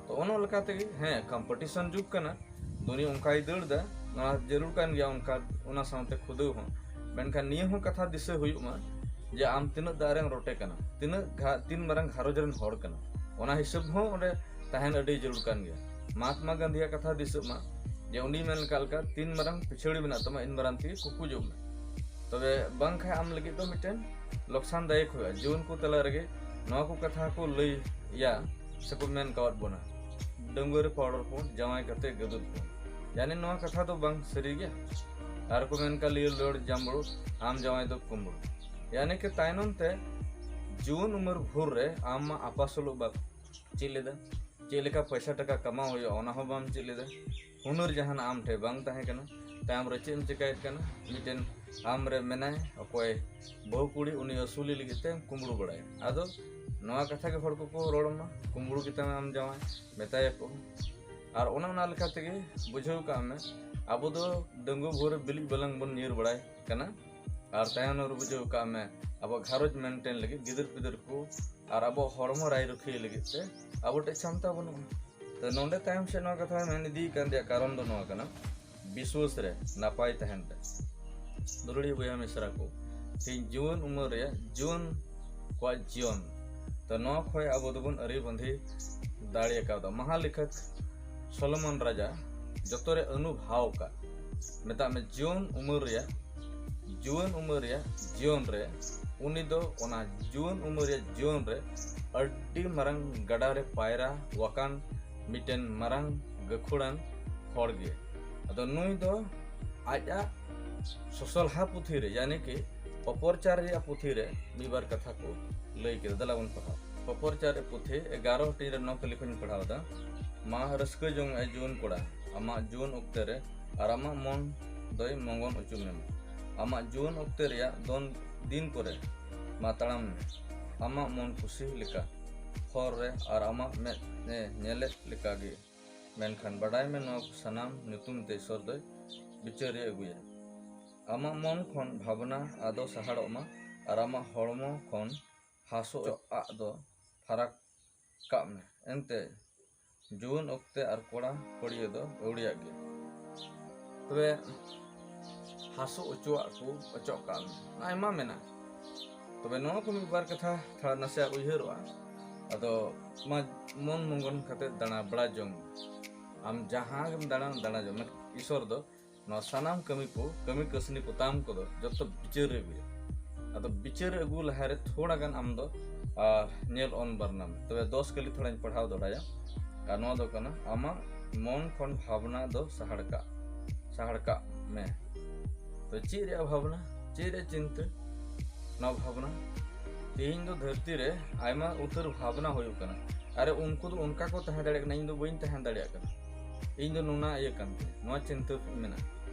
ᱛᱚ ᱚᱱᱟ ᱞᱮᱠᱟ ᱛᱮᱜᱮ, ᱦᱮᱸ, ᱠᱚᱢᱯᱤᱴᱤᱥᱚᱱ ᱡᱩᱜᱽ ᱠᱟᱱᱟ, ᱫᱩᱱᱤᱭᱟᱹ ᱚᱱᱠᱟᱭ ᱫᱟᱹᱲ ᱫᱟ, ᱱᱚᱣᱟ ᱡᱟᱹᱨᱩᱲ ᱠᱟᱱ ᱜᱮᱭᱟ, ᱚᱱᱠᱟ ᱚᱱᱟ ᱥᱟᱶᱛᱮ ᱠᱷᱩᱫᱟᱹᱣ ᱦᱚᱸ᱾ ᱢᱮᱱᱠᱷᱟᱱ ᱱᱤᱭᱟᱹ ᱦᱚᱸ ᱠᱟᱛᱷᱟ ᱫᱤᱥᱟᱹ ᱦᱩᱭᱩᱜ ᱢᱟ ᱡᱮ ᱟᱢ ᱛᱤᱱᱟᱹᱜ ᱫᱟᱜ ᱨᱮᱢ ᱨᱚᱴᱮ ᱠᱟᱱᱟ, ᱛᱤᱱᱟᱹᱜ ᱜᱷᱟ-, ᱛᱤᱱ ᱢᱟᱨᱟᱝ ᱜᱷᱟᱨᱚᱸᱡᱽ ᱨᱮᱱ ᱦᱚᱲ ᱠᱟᱱᱟ, ᱚᱱᱟ ᱦᱤᱥᱟᱹᱵ ᱦᱚᱸ ᱚᱸᱰᱮ ᱛᱟᱦᱮᱱ ᱟᱹᱰᱤ ᱡᱟᱹᱨᱩᱲ ᱠᱟᱱ ᱜᱮᱭᱟ᱾ ᱢᱟᱦᱟᱛᱢᱟ ᱜᱟᱱᱫᱷᱤᱭᱟᱜ ᱠᱟᱛᱷᱟ ᱫᱤᱥᱟᱹᱜ ᱢᱟ ᱡᱮ ᱩᱱᱤ ᱢᱮᱱ ᱞᱮᱠᱟ ᱞᱮᱠᱟ, ᱛᱤᱱ ᱢᱟᱨᱟᱝ ᱯᱤᱪᱷᱟᱹᱲᱤ ᱢᱮᱱᱟᱜ ᱛᱟᱢᱟ, ᱤᱱ ᱢᱟᱨᱟᱝ ᱛᱮᱜᱮ ᱠᱩᱠᱩᱡᱚᱜ ᱢᱮ᱾ ᱛᱚᱵᱮ ᱵᱟᱝᱠᱷᱟᱱ ᱟᱢ ᱞᱟᱹᱜᱤᱫ ᱫᱚ ᱢᱤᱫᱴᱮᱱ ᱞᱚᱠᱥᱟᱱ ᱫᱟᱭᱚᱠ ᱦᱩᱭᱩᱜᱼᱟ᱾ ᱡᱩᱣᱟᱹᱱ ᱠᱚ ᱛᱟᱞᱟ ᱨᱮᱜᱮ ᱱᱚᱣᱟ ᱠᱚ ᱠᱟᱛᱷᱟ ᱠᱚ ᱞᱟᱹᱭᱟ ᱥᱮᱠᱚ ᱢᱮᱱ ᱠᱟᱣᱟᱫ ᱵᱚᱱᱟ, "ᱰᱟᱺᱜᱩᱣᱟᱹ ᱨᱮ powder ᱯᱚᱱ, ᱡᱟᱶᱟᱭ ᱠᱟᱛᱮ ᱜᱟᱹᱫᱩᱫ ᱯᱚᱱ"᱾ ᱭᱟᱱᱤ ᱱᱚᱣᱟ ᱠᱟᱛᱷᱟ ᱫᱚ ᱵᱟᱝ ᱥᱟᱹᱨᱤ ᱜᱮᱭᱟ? ᱟᱨ ᱠᱚ ᱢᱮᱱ ᱠᱟᱜ, "ᱞᱤᱭᱟᱹᱲ ᱞᱤᱭᱟᱹᱲ ᱡᱟᱢᱵᱲᱩ, ᱟᱢ ᱡᱟᱶᱟᱭ ᱫᱚ ᱠᱩᱢᱵᱲᱩ"᱾ ᱭᱟᱱᱤ ᱠᱤ ᱛᱟᱭᱱᱚᱢ ᱛᱮ ᱡᱩᱣᱟᱹᱱ ᱩᱢᱮᱨ ᱵᱷᱳᱨ ᱨᱮ ᱟᱢ ᱢᱟ ᱟᱯᱟᱥᱩᱞᱚᱜ ᱵᱟᱢ ᱪᱮᱫ ᱞᱮᱫᱟ, ᱪᱮᱫ ᱞᱮᱠᱟ ᱯᱚᱭᱥᱟ ᱴᱟᱠᱟ ᱠᱟᱢᱟᱣ ᱦᱩᱭᱩᱜᱼᱟ ᱚᱱᱟ ᱦᱚᱸ ᱵᱟᱢ ᱪᱮᱫ ᱞᱮᱫᱟ, ᱦᱩᱱᱟᱹᱨ ᱡᱟᱦᱟᱱᱟᱜ ᱟᱢ ᱴᱷᱮᱱ ᱵᱟᱝ ᱛᱟᱦᱮᱸ ᱠᱟᱱᱟ᱾ ᱛᱟᱭᱚᱢ ᱨᱮ ᱪᱮᱫ ᱮᱢ ᱪᱮᱠᱟᱭᱮᱫ ᱠᱟᱱᱟ? ᱢᱤᱫᱴᱮᱱ ᱟᱢ ᱨᱮ ᱢᱮᱱᱟᱭ ᱚᱠᱚᱭ ᱵᱟᱹᱦᱩ ᱠᱩᱲᱤ, ᱩᱱᱤ ᱟᱹᱥᱩᱞᱤ ᱞᱟᱹᱜᱤᱫ ᱛᱮ ᱠᱩᱢᱵᱲᱩ ᱵᱟᱲᱟᱭᱟ᱾ ᱟᱫᱚ ᱱᱚᱣᱟ ᱠᱟᱛᱷᱟ ᱜᱮ ᱦᱚᱲ ᱠᱚᱠᱚ ᱨᱚᱲ ᱟᱢᱟ, "ᱠᱩᱢᱵᱲᱩ ᱜᱮᱛᱟᱢ ᱟᱢ ᱡᱟᱶᱟᱭ", ᱢᱮᱛᱟᱭᱟᱠᱚ᱾ ᱟᱨ ᱚᱱᱮ ᱚᱱᱟ ᱞᱮᱠᱟ ᱛᱮᱜᱮ ᱵᱩᱡᱷᱟᱹᱣ ᱠᱟᱜ ᱢᱮ, ᱟᱵᱚ ᱫᱚ ᱰᱟᱺᱜᱩᱣᱟᱹ ᱵᱷᱳᱨ ᱨᱮ ᱵᱤᱞᱤᱡ ᱵᱟᱞᱟᱝ ᱵᱚᱱ ᱧᱤᱨ ᱵᱟᱲᱟᱭ ᱠᱟᱱᱟ᱾ ᱟᱨ ᱛᱟᱭᱚᱢ ᱨᱮ ᱵᱩᱡᱷᱟᱹᱣ ᱠᱟᱜ ᱢᱮ, ᱟᱵᱚ ᱜᱷᱟᱨᱚᱸᱡᱽ ᱢᱮᱱᱴᱮᱱ ᱞᱟᱹᱜᱤᱫ, ᱜᱤᱫᱟᱹᱨ ᱯᱤᱫᱟᱹᱨ ᱠᱚ ᱟᱨ ᱟᱵᱚ ᱦᱚᱲᱢᱚ ᱨᱟᱭ ᱨᱩᱠᱷᱤᱭᱟᱹ ᱞᱟᱹᱜᱤᱫ ᱛᱮ ᱟᱵᱚ ᱴᱷᱮᱱ ᱪᱷᱟᱢᱛᱟ ᱵᱟᱹᱱᱩᱜᱼᱟ᱾ ᱛᱚ ᱱᱚᱰᱮ ᱛᱟᱭᱚᱢ ᱥᱮᱫ ᱱᱚᱣᱟ ᱠᱟᱛᱷᱟ ᱢᱮᱱ ᱤᱫᱤ ᱠᱟᱱ ᱨᱮᱭᱟᱜ ᱠᱟᱨᱚᱱ ᱫᱚ ᱱᱚᱣᱟ ᱠᱟᱱᱟ, ᱵᱤᱥᱣᱟᱹᱥ ᱨᱮ ᱱᱟᱯᱟᱭ ᱛᱟᱦᱮᱱ ᱨᱮ᱾ ᱫᱩᱞᱟᱹᱲᱤᱭᱟᱹ ᱵᱚᱭᱦᱟ ᱢᱤᱥᱨᱟ ᱠᱚ, ᱛᱮᱦᱮᱧ ᱡᱩᱣᱟᱹᱱ ᱩᱢᱮᱨ ᱨᱮᱭᱟᱜ ᱡᱩᱣᱟᱹᱱ ᱠᱚᱣᱟᱜ ᱡᱤᱭᱚᱱ, ᱛᱚ ᱱᱚᱣᱟ ᱠᱷᱚᱱ ᱟᱵᱚ ᱫᱚᱵᱚᱱ ᱟᱹᱨᱤ ᱵᱟᱸᱫᱷᱤ ᱫᱟᱲᱮ ᱠᱟᱣᱫᱟ᱾ ᱢᱟᱦᱟ ᱞᱮᱠᱷᱚᱠ ᱥᱚᱞᱚᱢᱚᱱ ᱨᱟᱡᱟ ᱡᱚᱛᱚ ᱨᱮ ᱚᱱᱩᱵᱷᱟᱣ ᱠᱟᱜ, ᱢᱮᱛᱟᱜ ᱢᱮ ᱡᱩᱣᱟᱹᱱ ᱩᱢᱮᱨ ᱨᱮᱭᱟᱜ ᱡᱩᱣᱟᱹᱱ ᱩᱢᱮᱨ ᱨᱮᱭᱟᱜ ᱡᱤᱭᱚᱱ ᱨᱮ ᱩᱱᱤ ᱫᱚ ᱚᱱᱟ ᱡᱩᱣᱟᱹᱱ ᱩᱢᱮᱨ ᱨᱮᱭᱟᱜ ᱡᱤᱭᱚᱱ ᱨᱮ ᱟᱹᱰᱤ ᱢᱟᱨᱟᱝ ᱜᱟᱰᱟ ᱨᱮ ᱯᱟᱭᱨᱟ ᱟᱠᱟᱱ ᱢᱤᱫᱴᱮᱱ ᱢᱟᱨᱟᱝ ᱜᱟᱹᱠᱷᱩᱲᱟᱱ ᱦᱚᱲ ᱜᱮ᱾ ᱟᱫᱚ ᱱᱩᱭ ᱫᱚ ᱟᱡᱟᱜ ᱥᱚᱥᱚᱞᱦᱟ ᱯᱩᱛᱷᱤ ᱨᱮ, ᱭᱟᱱᱤ ᱠᱤ ᱯᱚᱯᱚᱨᱪᱟᱨ ᱨᱮᱭᱟᱜ ᱯᱩᱛᱷᱤ ᱨᱮ ᱢᱤᱫ ᱵᱟᱨ ᱠᱟᱛᱷᱟ ᱠᱚ ᱞᱟᱹᱭ ᱠᱮᱫᱟ᱾ ᱫᱮᱞᱟ ᱵᱚᱱ ᱯᱟᱲᱦᱟᱣ᱾ ᱯᱚᱯᱚᱨᱪᱟᱨ ᱨᱮᱭᱟᱜ ᱯᱩᱛᱷᱤ ᱮᱜᱟᱨᱚ ᱦᱟᱹᱴᱤᱧ ᱨᱮ ᱱᱚ ᱠᱟᱹᱞᱤ ᱠᱷᱚᱱ ᱯᱟᱲᱦᱟᱣ ᱮᱫᱟ᱾ ᱢᱟ ᱨᱟᱹᱥᱠᱟᱹ ᱡᱚᱝ ᱮ ᱡᱩᱣᱟᱹᱱ ᱠᱚᱲᱟ, ᱟᱢᱟᱜ ᱡᱩᱣᱟᱹᱱ ᱚᱠᱛᱮ ᱨᱮ ᱟᱨ ᱟᱢᱟᱜ ᱢᱚᱱ ᱫᱚᱭ ᱢᱚᱝᱜᱚᱱ ᱚᱪᱚ ᱢᱮᱢᱟ᱾ ᱟᱢᱟᱜ ᱡᱩᱣᱟᱹᱱ ᱚᱠᱛᱮ ᱨᱮᱭᱟᱜ ᱫᱚᱱ ᱫᱤᱱ ᱠᱚᱨᱮ ᱢᱟ ᱛᱟᱲᱟᱢ ᱢᱮ, ᱟᱢᱟᱜ ᱢᱚᱱ ᱠᱩᱥᱤ ᱞᱮᱠᱟ ᱦᱚᱨ ᱨᱮ ᱟᱨ ᱟᱢᱟᱜ ᱢᱮᱫ ᱮ ᱧᱮᱞᱮᱫ ᱞᱮᱠᱟ ᱜᱮ᱾ ᱢᱮᱱᱠᱷᱟᱱ ᱵᱟᱰᱟᱭ ᱢᱮ, ᱱᱚᱣᱟ ᱠᱚ ᱥᱟᱱᱟᱢ ᱧᱩᱛᱩᱢ ᱛᱮ ᱤᱥᱚᱨ ᱫᱚᱭ ᱵᱤᱪᱟᱹᱨᱮ ᱟᱹᱜᱩᱭᱟ᱾ ᱟᱢᱟᱜ ᱢᱚᱱ ᱠᱷᱚᱱ ᱵᱷᱟᱵᱽᱱᱟ ᱟᱫᱚ ᱥᱟᱦᱟᱲᱚᱜ ᱢᱟ ᱟᱨ ᱟᱢᱟᱜ ᱦᱚᱲᱢᱚ ᱠᱷᱚᱱ ᱦᱟᱹᱥᱩ ᱚᱪᱚᱣᱟᱜ ᱫᱚ ᱯᱷᱟᱨᱟᱠ ᱠᱟᱜ ᱢᱮ᱾ ᱮᱱᱛᱮ ᱡᱩᱣᱟᱹᱱ ᱚᱠᱛᱮ ᱟᱨ ᱠᱚᱲᱟ ᱠᱩᱲᱤᱭᱟᱹ ᱫᱚ ᱟᱹᱣᱲᱤᱭᱟᱜ ᱜᱮ᱾ ᱛᱚᱵᱮ ᱦᱟᱹᱥᱩ ᱚᱪᱚᱣᱟᱜ ᱠᱚ ᱚᱪᱚᱜ ᱠᱟᱜ ᱢᱮ, ᱟᱭᱢᱟ ᱢᱮᱱᱟᱜᱼᱟ᱾ ᱛᱚᱵᱮ ᱱᱚᱣᱟ ᱠᱚ ᱢᱤᱫ ᱵᱟᱨ ᱠᱟᱛᱷᱟ ᱛᱷᱚᱲᱟ ᱱᱟᱥᱮᱭᱟᱜ ᱩᱭᱦᱟᱹᱨᱚᱜᱼᱟ᱾ ᱟᱫᱚ ᱢᱟ ᱢᱚᱱ ᱢᱚᱝᱜᱚᱱ ᱠᱟᱛᱮ ᱫᱟᱬᱟ ᱵᱟᱲᱟ ᱡᱚᱝ ᱢᱮ᱾ ᱟᱢ ᱡᱟᱦᱟᱸ ᱜᱮᱢ ᱫᱟᱬᱟᱱ, ᱫᱟᱬᱟ ᱡᱚᱝ ᱢᱮ᱾ ᱤᱥᱚᱨ ᱫᱚ ᱱᱚᱣᱟ ᱥᱟᱱᱟᱢ ᱠᱟᱹᱢᱤ ᱠᱚ, ᱠᱟᱹᱢᱤ ᱠᱟᱹᱥᱱᱤ ᱠᱚ ᱛᱟᱢ ᱠᱚᱫᱚ ᱡᱚᱛᱚ ᱵᱤᱪᱟᱹᱨ ᱨᱮ ᱟᱹᱜᱩᱭᱟ᱾ ᱟᱫᱚ ᱵᱤᱪᱟᱹᱨ ᱨᱮ ᱟᱹᱜᱩ ᱞᱟᱦᱟᱨᱮ ᱛᱷᱚᱲᱟ ᱜᱟᱱ ᱟᱢ ᱫᱚ, ᱟᱨ, ᱧᱮᱞ ᱚᱱ ᱵᱟᱨᱱᱟᱢ᱾ ᱛᱚᱵᱮ ᱫᱚᱥ ᱠᱟᱹᱞᱤ ᱛᱷᱚᱲᱟᱧ ᱯᱟᱲᱦᱟᱣ ᱫᱚᱦᱲᱟᱭᱟ᱾ ᱟᱨ ᱱᱚᱣᱟ ᱫᱚ ᱠᱟᱱᱟ, ᱟᱢᱟᱜ ᱢᱚᱱ ᱠᱷᱚᱱ ᱵᱷᱟᱵᱽᱱᱟ ᱫᱚ ᱥᱟᱦᱟᱲ ᱠᱟᱜ, ᱥᱟᱦᱟᱲ ᱠᱟᱜ ᱢᱮ᱾ ᱛᱚ ᱪᱮᱫ ᱨᱮᱭᱟᱜ ᱵᱷᱟᱵᱽᱱᱟ? ᱪᱮᱫ ᱨᱮᱭᱟᱜ ᱪᱤᱱᱛᱟᱹ? ᱱᱚᱣᱟ ᱵᱷᱟᱵᱽᱱᱟ᱾ ᱛᱮᱦᱮᱧ ᱫᱚ ᱫᱷᱟᱹᱨᱛᱤ ᱨᱮ ᱟᱭᱢᱟ ᱩᱛᱟᱹᱨ ᱵᱷᱟᱵᱽᱱᱟ ᱦᱩᱭᱩᱜ ᱠᱟᱱᱟ᱾ ᱟᱨᱮ, ᱩᱱᱠᱩ ᱫᱚ ᱚᱱᱠᱟ ᱠᱚ ᱛᱟᱦᱮᱸ ᱫᱟᱲᱮᱭᱟᱜ ᱠᱟᱱᱟ, ᱤᱧ ᱫᱚ ᱵᱟᱹᱧ ᱛᱟᱦᱮᱸ ᱫᱟᱲᱮᱭᱟᱜ ᱠᱟᱱᱟ, ᱤᱧ ᱫᱚ ᱱᱚᱣᱟ ᱤᱭᱟᱹ ᱠᱟᱱ ᱛᱤᱧᱟ, ᱱᱚᱣᱟ ᱪᱤᱱᱛᱟᱹ ᱢᱮᱱᱟᱜᱼᱟ᱾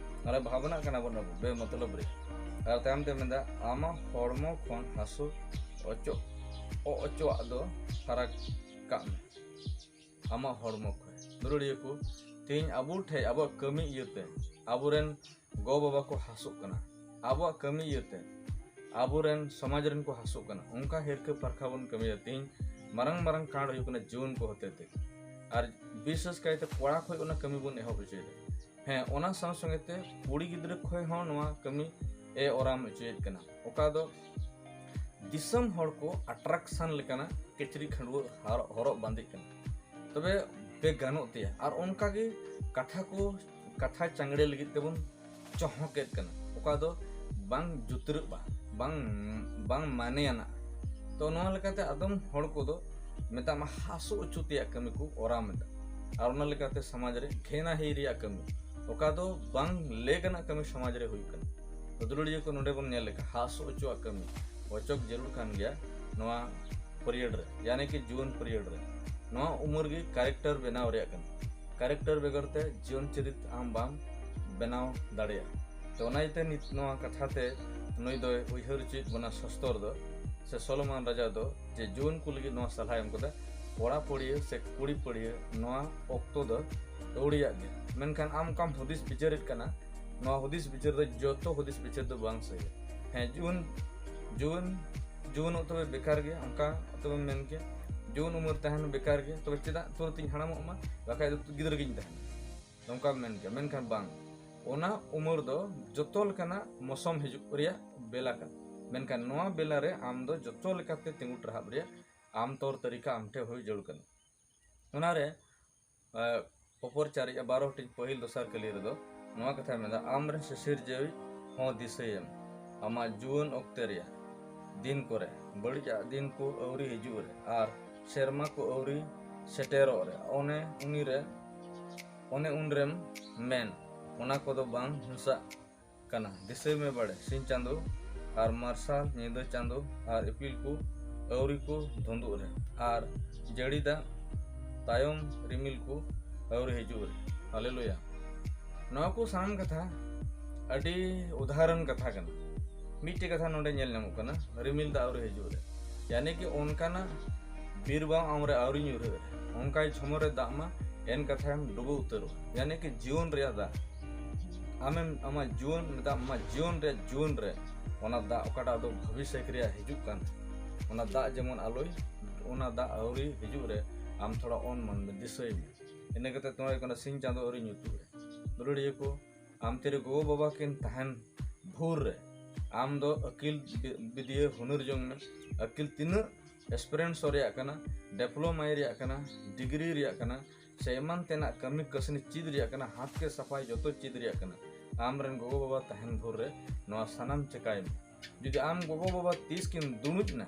ᱟᱨᱮ, ᱵᱷᱟᱵᱽᱱᱟᱜ ᱠᱟᱱᱟ ᱵᱚᱱ ᱟᱵᱚ ᱵᱮᱢᱚᱛᱞᱚᱵ ᱨᱮ᱾ ᱟᱨ ᱛᱟᱭᱚᱢ ᱛᱮ ᱢᱮᱱᱫᱟ, ᱟᱢᱟᱜ ᱦᱚᱲᱢᱚ ᱠᱷᱚᱱ ᱦᱟᱹᱥᱩ ᱚᱪᱚᱜ, ᱚ-, ᱚᱪᱚᱣᱟᱜ ᱫᱚ ᱯᱷᱟᱨᱟᱠ ᱠᱟᱜ ᱢᱮ ᱟᱢᱟᱜ ᱦᱚᱲᱢᱚ ᱠᱷᱚᱱ᱾ ᱫᱩᱞᱟᱹᱲᱤᱭᱟᱹ ᱠᱚ, ᱛᱮᱦᱮᱧ ᱟᱵᱚ ᱴᱷᱮᱡ ᱟᱵᱚᱣᱟᱜ ᱠᱟᱹᱢᱤ ᱤᱭᱟᱹᱛᱮ ᱟᱵᱚᱨᱮᱱ ᱜᱚ ᱵᱟᱵᱟ ᱠᱚ ᱦᱟᱹᱥᱩᱜ ᱠᱟᱱᱟ, ᱟᱵᱚᱣᱟᱜ ᱠᱟᱹᱢᱤ ᱤᱭᱟᱹᱛᱮ ᱟᱵᱚᱨᱮᱱ ᱥᱚᱢᱟᱡᱽ ᱨᱮᱱ ᱠᱚ ᱦᱟᱹᱥᱩᱜ ᱠᱟᱱᱟ᱾ ᱚᱱᱠᱟ ᱦᱤᱨᱠᱟᱹ ᱯᱟᱨᱠᱷᱟ ᱵᱚᱱ ᱠᱟᱹᱢᱤᱭᱟ᱾ ᱛᱮᱦᱮᱧ ᱢᱟᱨᱟᱝ ᱢᱟᱨᱟᱝ ᱠᱟᱸᱰ ᱦᱩᱭᱩᱜ ᱠᱟᱱᱟ ᱡᱩᱣᱟᱹᱱ ᱠᱚ ᱦᱚᱛᱮ ᱛᱮ, ᱟᱨ ᱵᱤᱥᱮᱥ ᱠᱟᱭᱛᱮ ᱠᱚᱲᱟ ᱠᱷᱚᱱ ᱚᱱᱟ ᱠᱟᱹᱢᱤ ᱵᱚᱱ ᱮᱦᱚᱵ ᱦᱚᱪᱚᱭᱮᱫᱟ᱾ ᱦᱮᱸ, ᱚᱱᱟ ᱥᱟᱶ ᱥᱚᱸᱜᱮ ᱛᱮ ᱠᱩᱲᱤ ᱜᱤᱫᱽᱨᱟᱹ ᱠᱷᱚᱱ ᱦᱚᱸ ᱱᱚᱣᱟ ᱠᱟᱹᱢᱤ ᱮ ᱚᱨᱟᱢ ᱦᱚᱪᱚᱭᱮᱫ ᱠᱟᱱᱟ, ᱚᱠᱟ ᱫᱚ ᱫᱤᱥᱚᱢ ᱦᱚᱲ ᱠᱚ ᱟᱴᱨᱟᱠᱥᱚᱱ ᱞᱮᱠᱟᱱᱟᱜ ᱠᱤᱪᱨᱤᱡ ᱠᱷᱟᱹᱰᱩᱣᱟᱹ ᱦᱟᱨᱚᱜ, ᱦᱚᱨᱚᱜ ᱵᱟᱸᱫᱮᱜ ᱠᱟᱱᱟ᱾ ᱛᱚᱵᱮ ᱵᱮ ᱜᱟᱱᱚᱜ ᱛᱮᱭᱟ᱾ ᱟᱨ ᱚᱱᱠᱟ ᱜᱮ ᱠᱟᱛᱷᱟ ᱠᱚ, ᱠᱟᱛᱷᱟ ᱪᱟᱝᱲᱮ ᱞᱟᱹᱜᱤᱫ ᱛᱮᱵᱚᱱ ᱪᱚᱦᱚᱸᱠᱮᱫ ᱠᱟᱱᱟ, ᱚᱠᱟ ᱫᱚ ᱵᱟᱝ ᱡᱩᱛᱨᱟᱹᱜᱼᱟ, ᱵᱟᱝ ᱵᱟᱝ ᱢᱟᱱᱮᱭᱟᱱᱟᱜ᱾ ᱛᱚ ᱱᱚᱣᱟ ᱞᱮᱠᱟᱛᱮ ᱟᱫᱚᱢ ᱦᱚᱲ ᱠᱚᱫᱚ ᱢᱮᱛᱟᱜ ᱢᱟ ᱦᱟᱥᱚ ᱦᱚᱪᱚ ᱛᱮᱭᱟᱜ ᱠᱟᱹᱢᱤ ᱠᱚ ᱠᱚᱨᱟᱣ ᱮᱫᱟ᱾ ᱟᱨ ᱚᱱᱟ ᱞᱮᱠᱟᱛᱮ ᱥᱚᱢᱟᱡᱽ ᱨᱮ ᱜᱷᱮᱱᱟ ᱦᱤ ᱨᱮᱭᱟᱜ ᱠᱟᱹᱢᱤ, ᱚᱠᱟ ᱫᱚ ᱵᱟᱝ ᱞᱮᱜ ᱟᱱᱟᱜ ᱠᱟᱹᱢᱤ ᱥᱚᱢᱟᱡᱽ ᱨᱮ ᱦᱩᱭᱩᱜ ᱠᱟᱱᱟ᱾ ᱛᱚ ᱫᱩᱞᱟᱹᱲᱤᱭᱟᱹ ᱠᱚ, ᱱᱚᱰᱮ ᱵᱚᱱ ᱧᱮᱞ ᱞᱮᱠᱟ ᱦᱟᱥᱚ ᱦᱚᱪᱚᱣᱟᱜ ᱠᱟᱹᱢᱤ ᱚᱪᱚᱜ ᱡᱟᱹᱨᱩᱲ ᱠᱟᱱ ᱜᱮᱭᱟ ᱱᱚᱣᱟ ᱯᱤᱨᱤᱭᱳᱰ ᱨᱮ, ᱭᱟᱱᱤ ᱠᱤ ᱡᱩᱣᱟᱹᱱ ᱯᱤᱨᱤᱭᱳᱰ ᱨᱮ᱾ ᱱᱚᱣᱟ ᱩᱢᱮᱨ ᱜᱮ ᱠᱮᱨᱮᱠᱴᱟᱨ ᱵᱮᱱᱟᱣ ᱨᱮᱭᱟᱜ ᱠᱟᱱᱟ᱾ ᱠᱮᱨᱮᱠᱴᱟᱨ ᱵᱮᱜᱚᱨ ᱛᱮ ᱡᱤᱭᱚᱱ ᱪᱚᱨᱤᱛ ᱟᱢ ᱵᱟᱢ ᱵᱮᱱᱟᱣ ᱫᱟᱲᱮᱭᱟᱜᱼᱟ᱾ ᱛᱚ ᱚᱱᱟ ᱤᱭᱟᱹᱛᱮ ᱱᱤᱛ ᱱᱚᱣᱟ ᱠᱟᱛᱷᱟ ᱛᱮ ᱱᱩᱭ ᱫᱚᱭ ᱩᱭᱦᱟᱹᱨ ᱦᱚᱪᱚᱭᱮᱫ ᱵᱚᱱᱟ ᱥᱚᱥᱛᱚᱨ ᱫᱚ, ᱥᱮ ᱥᱚᱞᱚᱢᱚᱱ ᱨᱟᱡᱟ ᱫᱚ, ᱡᱮ ᱡᱩᱣᱟᱹᱱ ᱠᱚ ᱞᱟᱹᱜᱤᱫ ᱱᱚᱣᱟ ᱥᱟᱞᱦᱟᱭ ᱮᱢ ᱠᱟᱫᱟ, ᱠᱚᱲᱟ ᱯᱟᱹᱲᱭᱟᱹ ᱥᱮ ᱠᱩᱲᱤ ᱯᱟᱹᱲᱭᱟᱹ ᱱᱚᱣᱟ ᱚᱠᱛᱚ ᱫᱚ ᱟᱹᱣᱲᱤᱭᱟᱜ ᱜᱮ᱾ ᱢᱮᱱᱠᱷᱟᱱ ᱟᱢ ᱚᱠᱟᱢ ᱦᱩᱫᱤᱥ ᱵᱤᱪᱟᱹᱨᱮᱫ ᱠᱟᱱᱟ, ᱱᱚᱣᱟ ᱦᱩᱫᱤᱥ ᱵᱤᱪᱟᱹᱨ ᱫᱚ ᱡᱚᱛᱚ ᱦᱩᱫᱤᱥ ᱵᱤᱪᱟᱹᱨ ᱫᱚ ᱵᱟᱝ ᱥᱟᱹᱦᱤᱭᱟ᱾ ᱦᱮᱸ, ᱡᱩᱣᱟᱹᱱ ᱡᱩᱣᱟᱹᱱ ᱡᱩᱣᱟᱹᱱᱚᱜ ᱛᱚᱵᱮ ᱵᱮᱠᱟᱨ ᱜᱮ, ᱚᱱᱠᱟ ᱛᱚᱵᱮᱢ ᱢᱮᱱ ᱠᱮᱭᱟ, ᱡᱩᱣᱟᱹᱱ ᱩᱢᱮᱨ ᱛᱟᱦᱮᱱ ᱵᱮᱠᱟᱨ ᱜᱮ, ᱛᱚᱵᱮ ᱪᱮᱫᱟᱜ ᱛᱩᱨᱟᱹᱛ ᱤᱧ ᱦᱟᱲᱟᱢᱚᱜ ᱢᱟ, ᱵᱟᱠᱷᱟᱡ ᱫᱚ ᱜᱤᱫᱽᱨᱟᱹ ᱜᱤᱧ ᱛᱟᱦᱮᱱᱟ, ᱱᱚᱝᱠᱟᱢ ᱢᱮᱱ ᱠᱮᱭᱟ᱾ ᱢᱮᱱᱠᱷᱟᱱ ᱵᱟᱝ, ᱚᱱᱟ ᱩᱢᱮᱨ ᱫᱚ ᱡᱚᱛᱚ ᱞᱮᱠᱟᱱᱟᱜ ᱢᱚᱥᱚᱢ ᱦᱤᱡᱩᱜ ᱨᱮᱭᱟᱜ ᱵᱮᱞᱟ ᱠᱟᱱᱟ᱾ ᱢᱮᱱᱠᱷᱟᱱ ᱱᱚᱣᱟ ᱵᱮᱞᱟ ᱨᱮ ᱟᱢ ᱫᱚ ᱡᱚᱛᱚ ᱞᱮᱠᱟᱛᱮ ᱛᱤᱸᱜᱩ ᱴᱟᱨᱦᱟᱵ ᱨᱮᱭᱟᱜ ᱟᱢ ᱛᱚᱨ ᱛᱟᱹᱨᱤᱠᱟ ᱟᱢ ᱴᱷᱮᱱ ᱦᱩᱭ ᱡᱟᱹᱨᱩᱲ ᱠᱟᱱᱟ᱾ ᱚᱱᱟᱨᱮ ᱮ, ᱯᱚᱯᱚᱨ ᱪᱟᱨᱤᱡ ᱵᱟᱨᱚ ᱴᱤᱡ ᱯᱟᱹᱦᱤᱞ ᱫᱚᱥᱟᱨ ᱠᱟᱹᱞᱤ ᱨᱮᱫᱚ ᱱᱚᱣᱟ ᱠᱟᱛᱷᱟᱭ ᱢᱮᱱᱫᱟ, ᱟᱢᱨᱮᱱ ᱥᱤᱥᱤᱨ ᱡᱟᱹᱣᱤᱡ ᱦᱚᱸ ᱫᱤᱥᱟᱹᱭᱮᱢ, ᱟᱢᱟᱜ ᱡᱩᱣᱟᱹᱱ ᱚᱠᱛᱮ ᱨᱮᱭᱟᱜ ᱫᱤᱱ ᱠᱚᱨᱮ, ᱵᱟᱹᱲᱤᱡᱟᱜ ᱫᱤᱱ ᱠᱚ ᱟᱹᱣᱨᱤ ᱦᱤᱡᱩᱜ ᱨᱮ ᱟᱨ ᱥᱮᱨᱢᱟ ᱠᱚ ᱟᱹᱣᱨᱤ ᱥᱮᱴᱮᱨᱚᱜ ᱨᱮ, ᱚᱱᱮ ᱩᱱᱤᱨᱮ ᱚᱱᱮ ᱩᱱᱨᱮᱢ ᱢᱮᱱ, ᱚᱱᱟ ᱠᱚᱫᱚ ᱵᱟᱝ ᱦᱤᱸᱥᱟᱜ ᱠᱟᱱᱟ᱾ ᱫᱤᱥᱟᱹᱭ ᱢᱮ ᱵᱟᱲᱮ ᱥᱤᱧ ᱪᱟᱸᱫᱚ ᱟᱨ ᱢᱟᱨᱥᱟᱞ ᱧᱤᱫᱟᱹ ᱪᱟᱸᱫᱚ ᱟᱨ ᱤᱯᱤᱞ ᱠᱚ ᱟᱹᱣᱨᱤ ᱠᱚ ᱫᱷᱩᱸᱫᱩᱜ ᱨᱮ ᱟᱨ ᱡᱟᱹᱲᱤ ᱫᱟᱜ ᱛᱟᱭᱚᱢ ᱨᱤᱢᱤᱞ ᱠᱚ ᱟᱹᱣᱨᱤ ᱦᱤᱡᱩᱜ ᱨᱮ᱾ ᱦᱟᱞᱮᱞᱩᱭᱟ᱾ ᱱᱚᱣᱟ ᱠᱚ ᱥᱟᱱᱟᱢ ᱠᱟᱛᱷᱟ ᱟᱹᱰᱤ ᱩᱫᱟᱦᱚᱨᱚᱱ ᱠᱟᱛᱷᱟ ᱠᱟᱱᱟ᱾ ᱢᱤᱫᱴᱮᱡ ᱠᱟᱛᱷᱟ ᱱᱚᱰᱮ ᱧᱮᱞ ᱧᱟᱢᱚᱜ ᱠᱟᱱᱟ, ᱨᱤᱢᱤᱞ ᱫᱟᱜ ᱟᱹᱣᱨᱤ ᱦᱤᱡᱩᱜ ᱨᱮ, ᱭᱟᱱᱤ ᱠᱤ ᱚᱱᱠᱟᱱᱟᱜ ᱵᱤᱨ ᱵᱟᱝ ᱟᱢᱨᱮ ᱟᱹᱣᱨᱤ ᱧᱩᱨᱦᱟᱹᱜ ᱨᱮ, ᱚᱱᱠᱟᱭ ᱡᱷᱚᱢᱚᱨᱮ ᱫᱟᱜ ᱢᱟ, ᱮᱱ ᱠᱟᱛᱷᱟᱭᱮᱢ ᱰᱩᱵᱟᱹ ᱩᱛᱟᱹᱨᱚᱜᱼᱟ᱾ ᱭᱟᱱᱤ ᱠᱤ ᱡᱤᱭᱚᱱ ᱨᱮᱭᱟᱜ ᱫᱟᱜ ᱟᱢᱮᱢ, ᱟᱢᱟᱜ ᱡᱩᱣᱟᱹᱱ, ᱢᱮᱛᱟᱜ ᱟᱢᱟᱜ ᱡᱤᱭᱚᱱ ᱨᱮᱭᱟᱜ ᱡᱩᱣᱟᱹᱱ ᱨᱮ ᱚᱱᱟ ᱫᱟᱜ ᱚᱠᱟᱴᱟᱜ ᱫᱚ ᱵᱷᱚᱵᱤᱥᱥᱚᱛ ᱨᱮᱭᱟᱜ ᱦᱤᱡᱩᱜ ᱠᱟᱱ, ᱚᱱᱟ ᱫᱟᱜ ᱡᱮᱢᱚᱱ ᱟᱞᱚᱭ, ᱚᱱᱟ ᱫᱟᱜ ᱟᱹᱣᱨᱤ ᱦᱤᱡᱩᱜ ᱨᱮ ᱟᱢ ᱛᱷᱚᱲᱟ ᱚᱱ ᱢᱚᱱ ᱢᱮ, ᱫᱤᱥᱟᱹᱭ ᱢᱮ᱾ ᱤᱱᱟᱹ ᱠᱟᱛᱮ ᱱᱚᱣᱟ ᱦᱩᱭᱩᱜ ᱠᱟᱱᱟ ᱥᱤᱧ ᱪᱟᱸᱫᱚ ᱟᱹᱣᱨᱤ ᱧᱩᱛᱩᱜ ᱨᱮ᱾ ᱫᱩᱞᱟᱹᱲᱤᱭᱟᱹ ᱠᱚ, ᱟᱢ ᱛᱤᱨᱮ ᱜᱚᱜᱚ ᱵᱟᱵᱟ ᱠᱤᱱ ᱛᱟᱦᱮᱱ ᱵᱷᱳᱨ ᱨᱮ ᱟᱢ ᱫᱚ ᱟᱹᱠᱤᱞ ᱵᱤ-, ᱵᱤᱫᱽᱭᱟᱹ ᱦᱩᱱᱟᱹᱨ ᱡᱚᱝ ᱢᱮ᱾ ᱟᱹᱠᱤᱞ ᱛᱤᱱᱟᱹᱜ ᱮᱠᱥᱯᱮᱨᱤᱭᱮᱱᱥ ᱨᱮᱭᱟᱜ ᱠᱟᱱᱟ, ᱰᱤᱯᱞᱳᱢᱟ ᱨᱮᱭᱟᱜ ᱠᱟᱱᱟ, ᱰᱤᱜᱽᱨᱤ ᱨᱮᱭᱟᱜ ᱠᱟᱱᱟ, ᱥᱮ ᱮᱢᱟᱱ ᱛᱮᱱᱟᱜ ᱠᱟᱹᱢᱤ ᱠᱟᱹᱥᱱᱤ ᱪᱮᱫ ᱨᱮᱭᱟᱜ ᱠᱟᱱᱟ, ᱦᱟᱛ ᱠᱮ ᱥᱟᱯᱷᱟᱭ ᱡᱚᱛᱚ ᱪᱮᱫ ᱨᱮᱭᱟᱜ ᱠᱟᱱᱟ᱾ ᱟᱢ ᱨᱮᱱ ᱜᱚᱜᱚ ᱵᱟᱵᱟ ᱛᱟᱦᱮᱱ ᱵᱷᱳᱨ ᱨᱮ ᱱᱚᱣᱟ ᱥᱟᱱᱟᱢ ᱪᱮᱠᱟᱭ ᱢᱮ᱾ ᱡᱩᱫᱤ ᱟᱢ ᱜᱚᱜᱚ ᱵᱟᱵᱟ ᱛᱤᱥ ᱠᱤᱱ ᱫᱩᱲᱩᱵ ᱮᱱᱟ,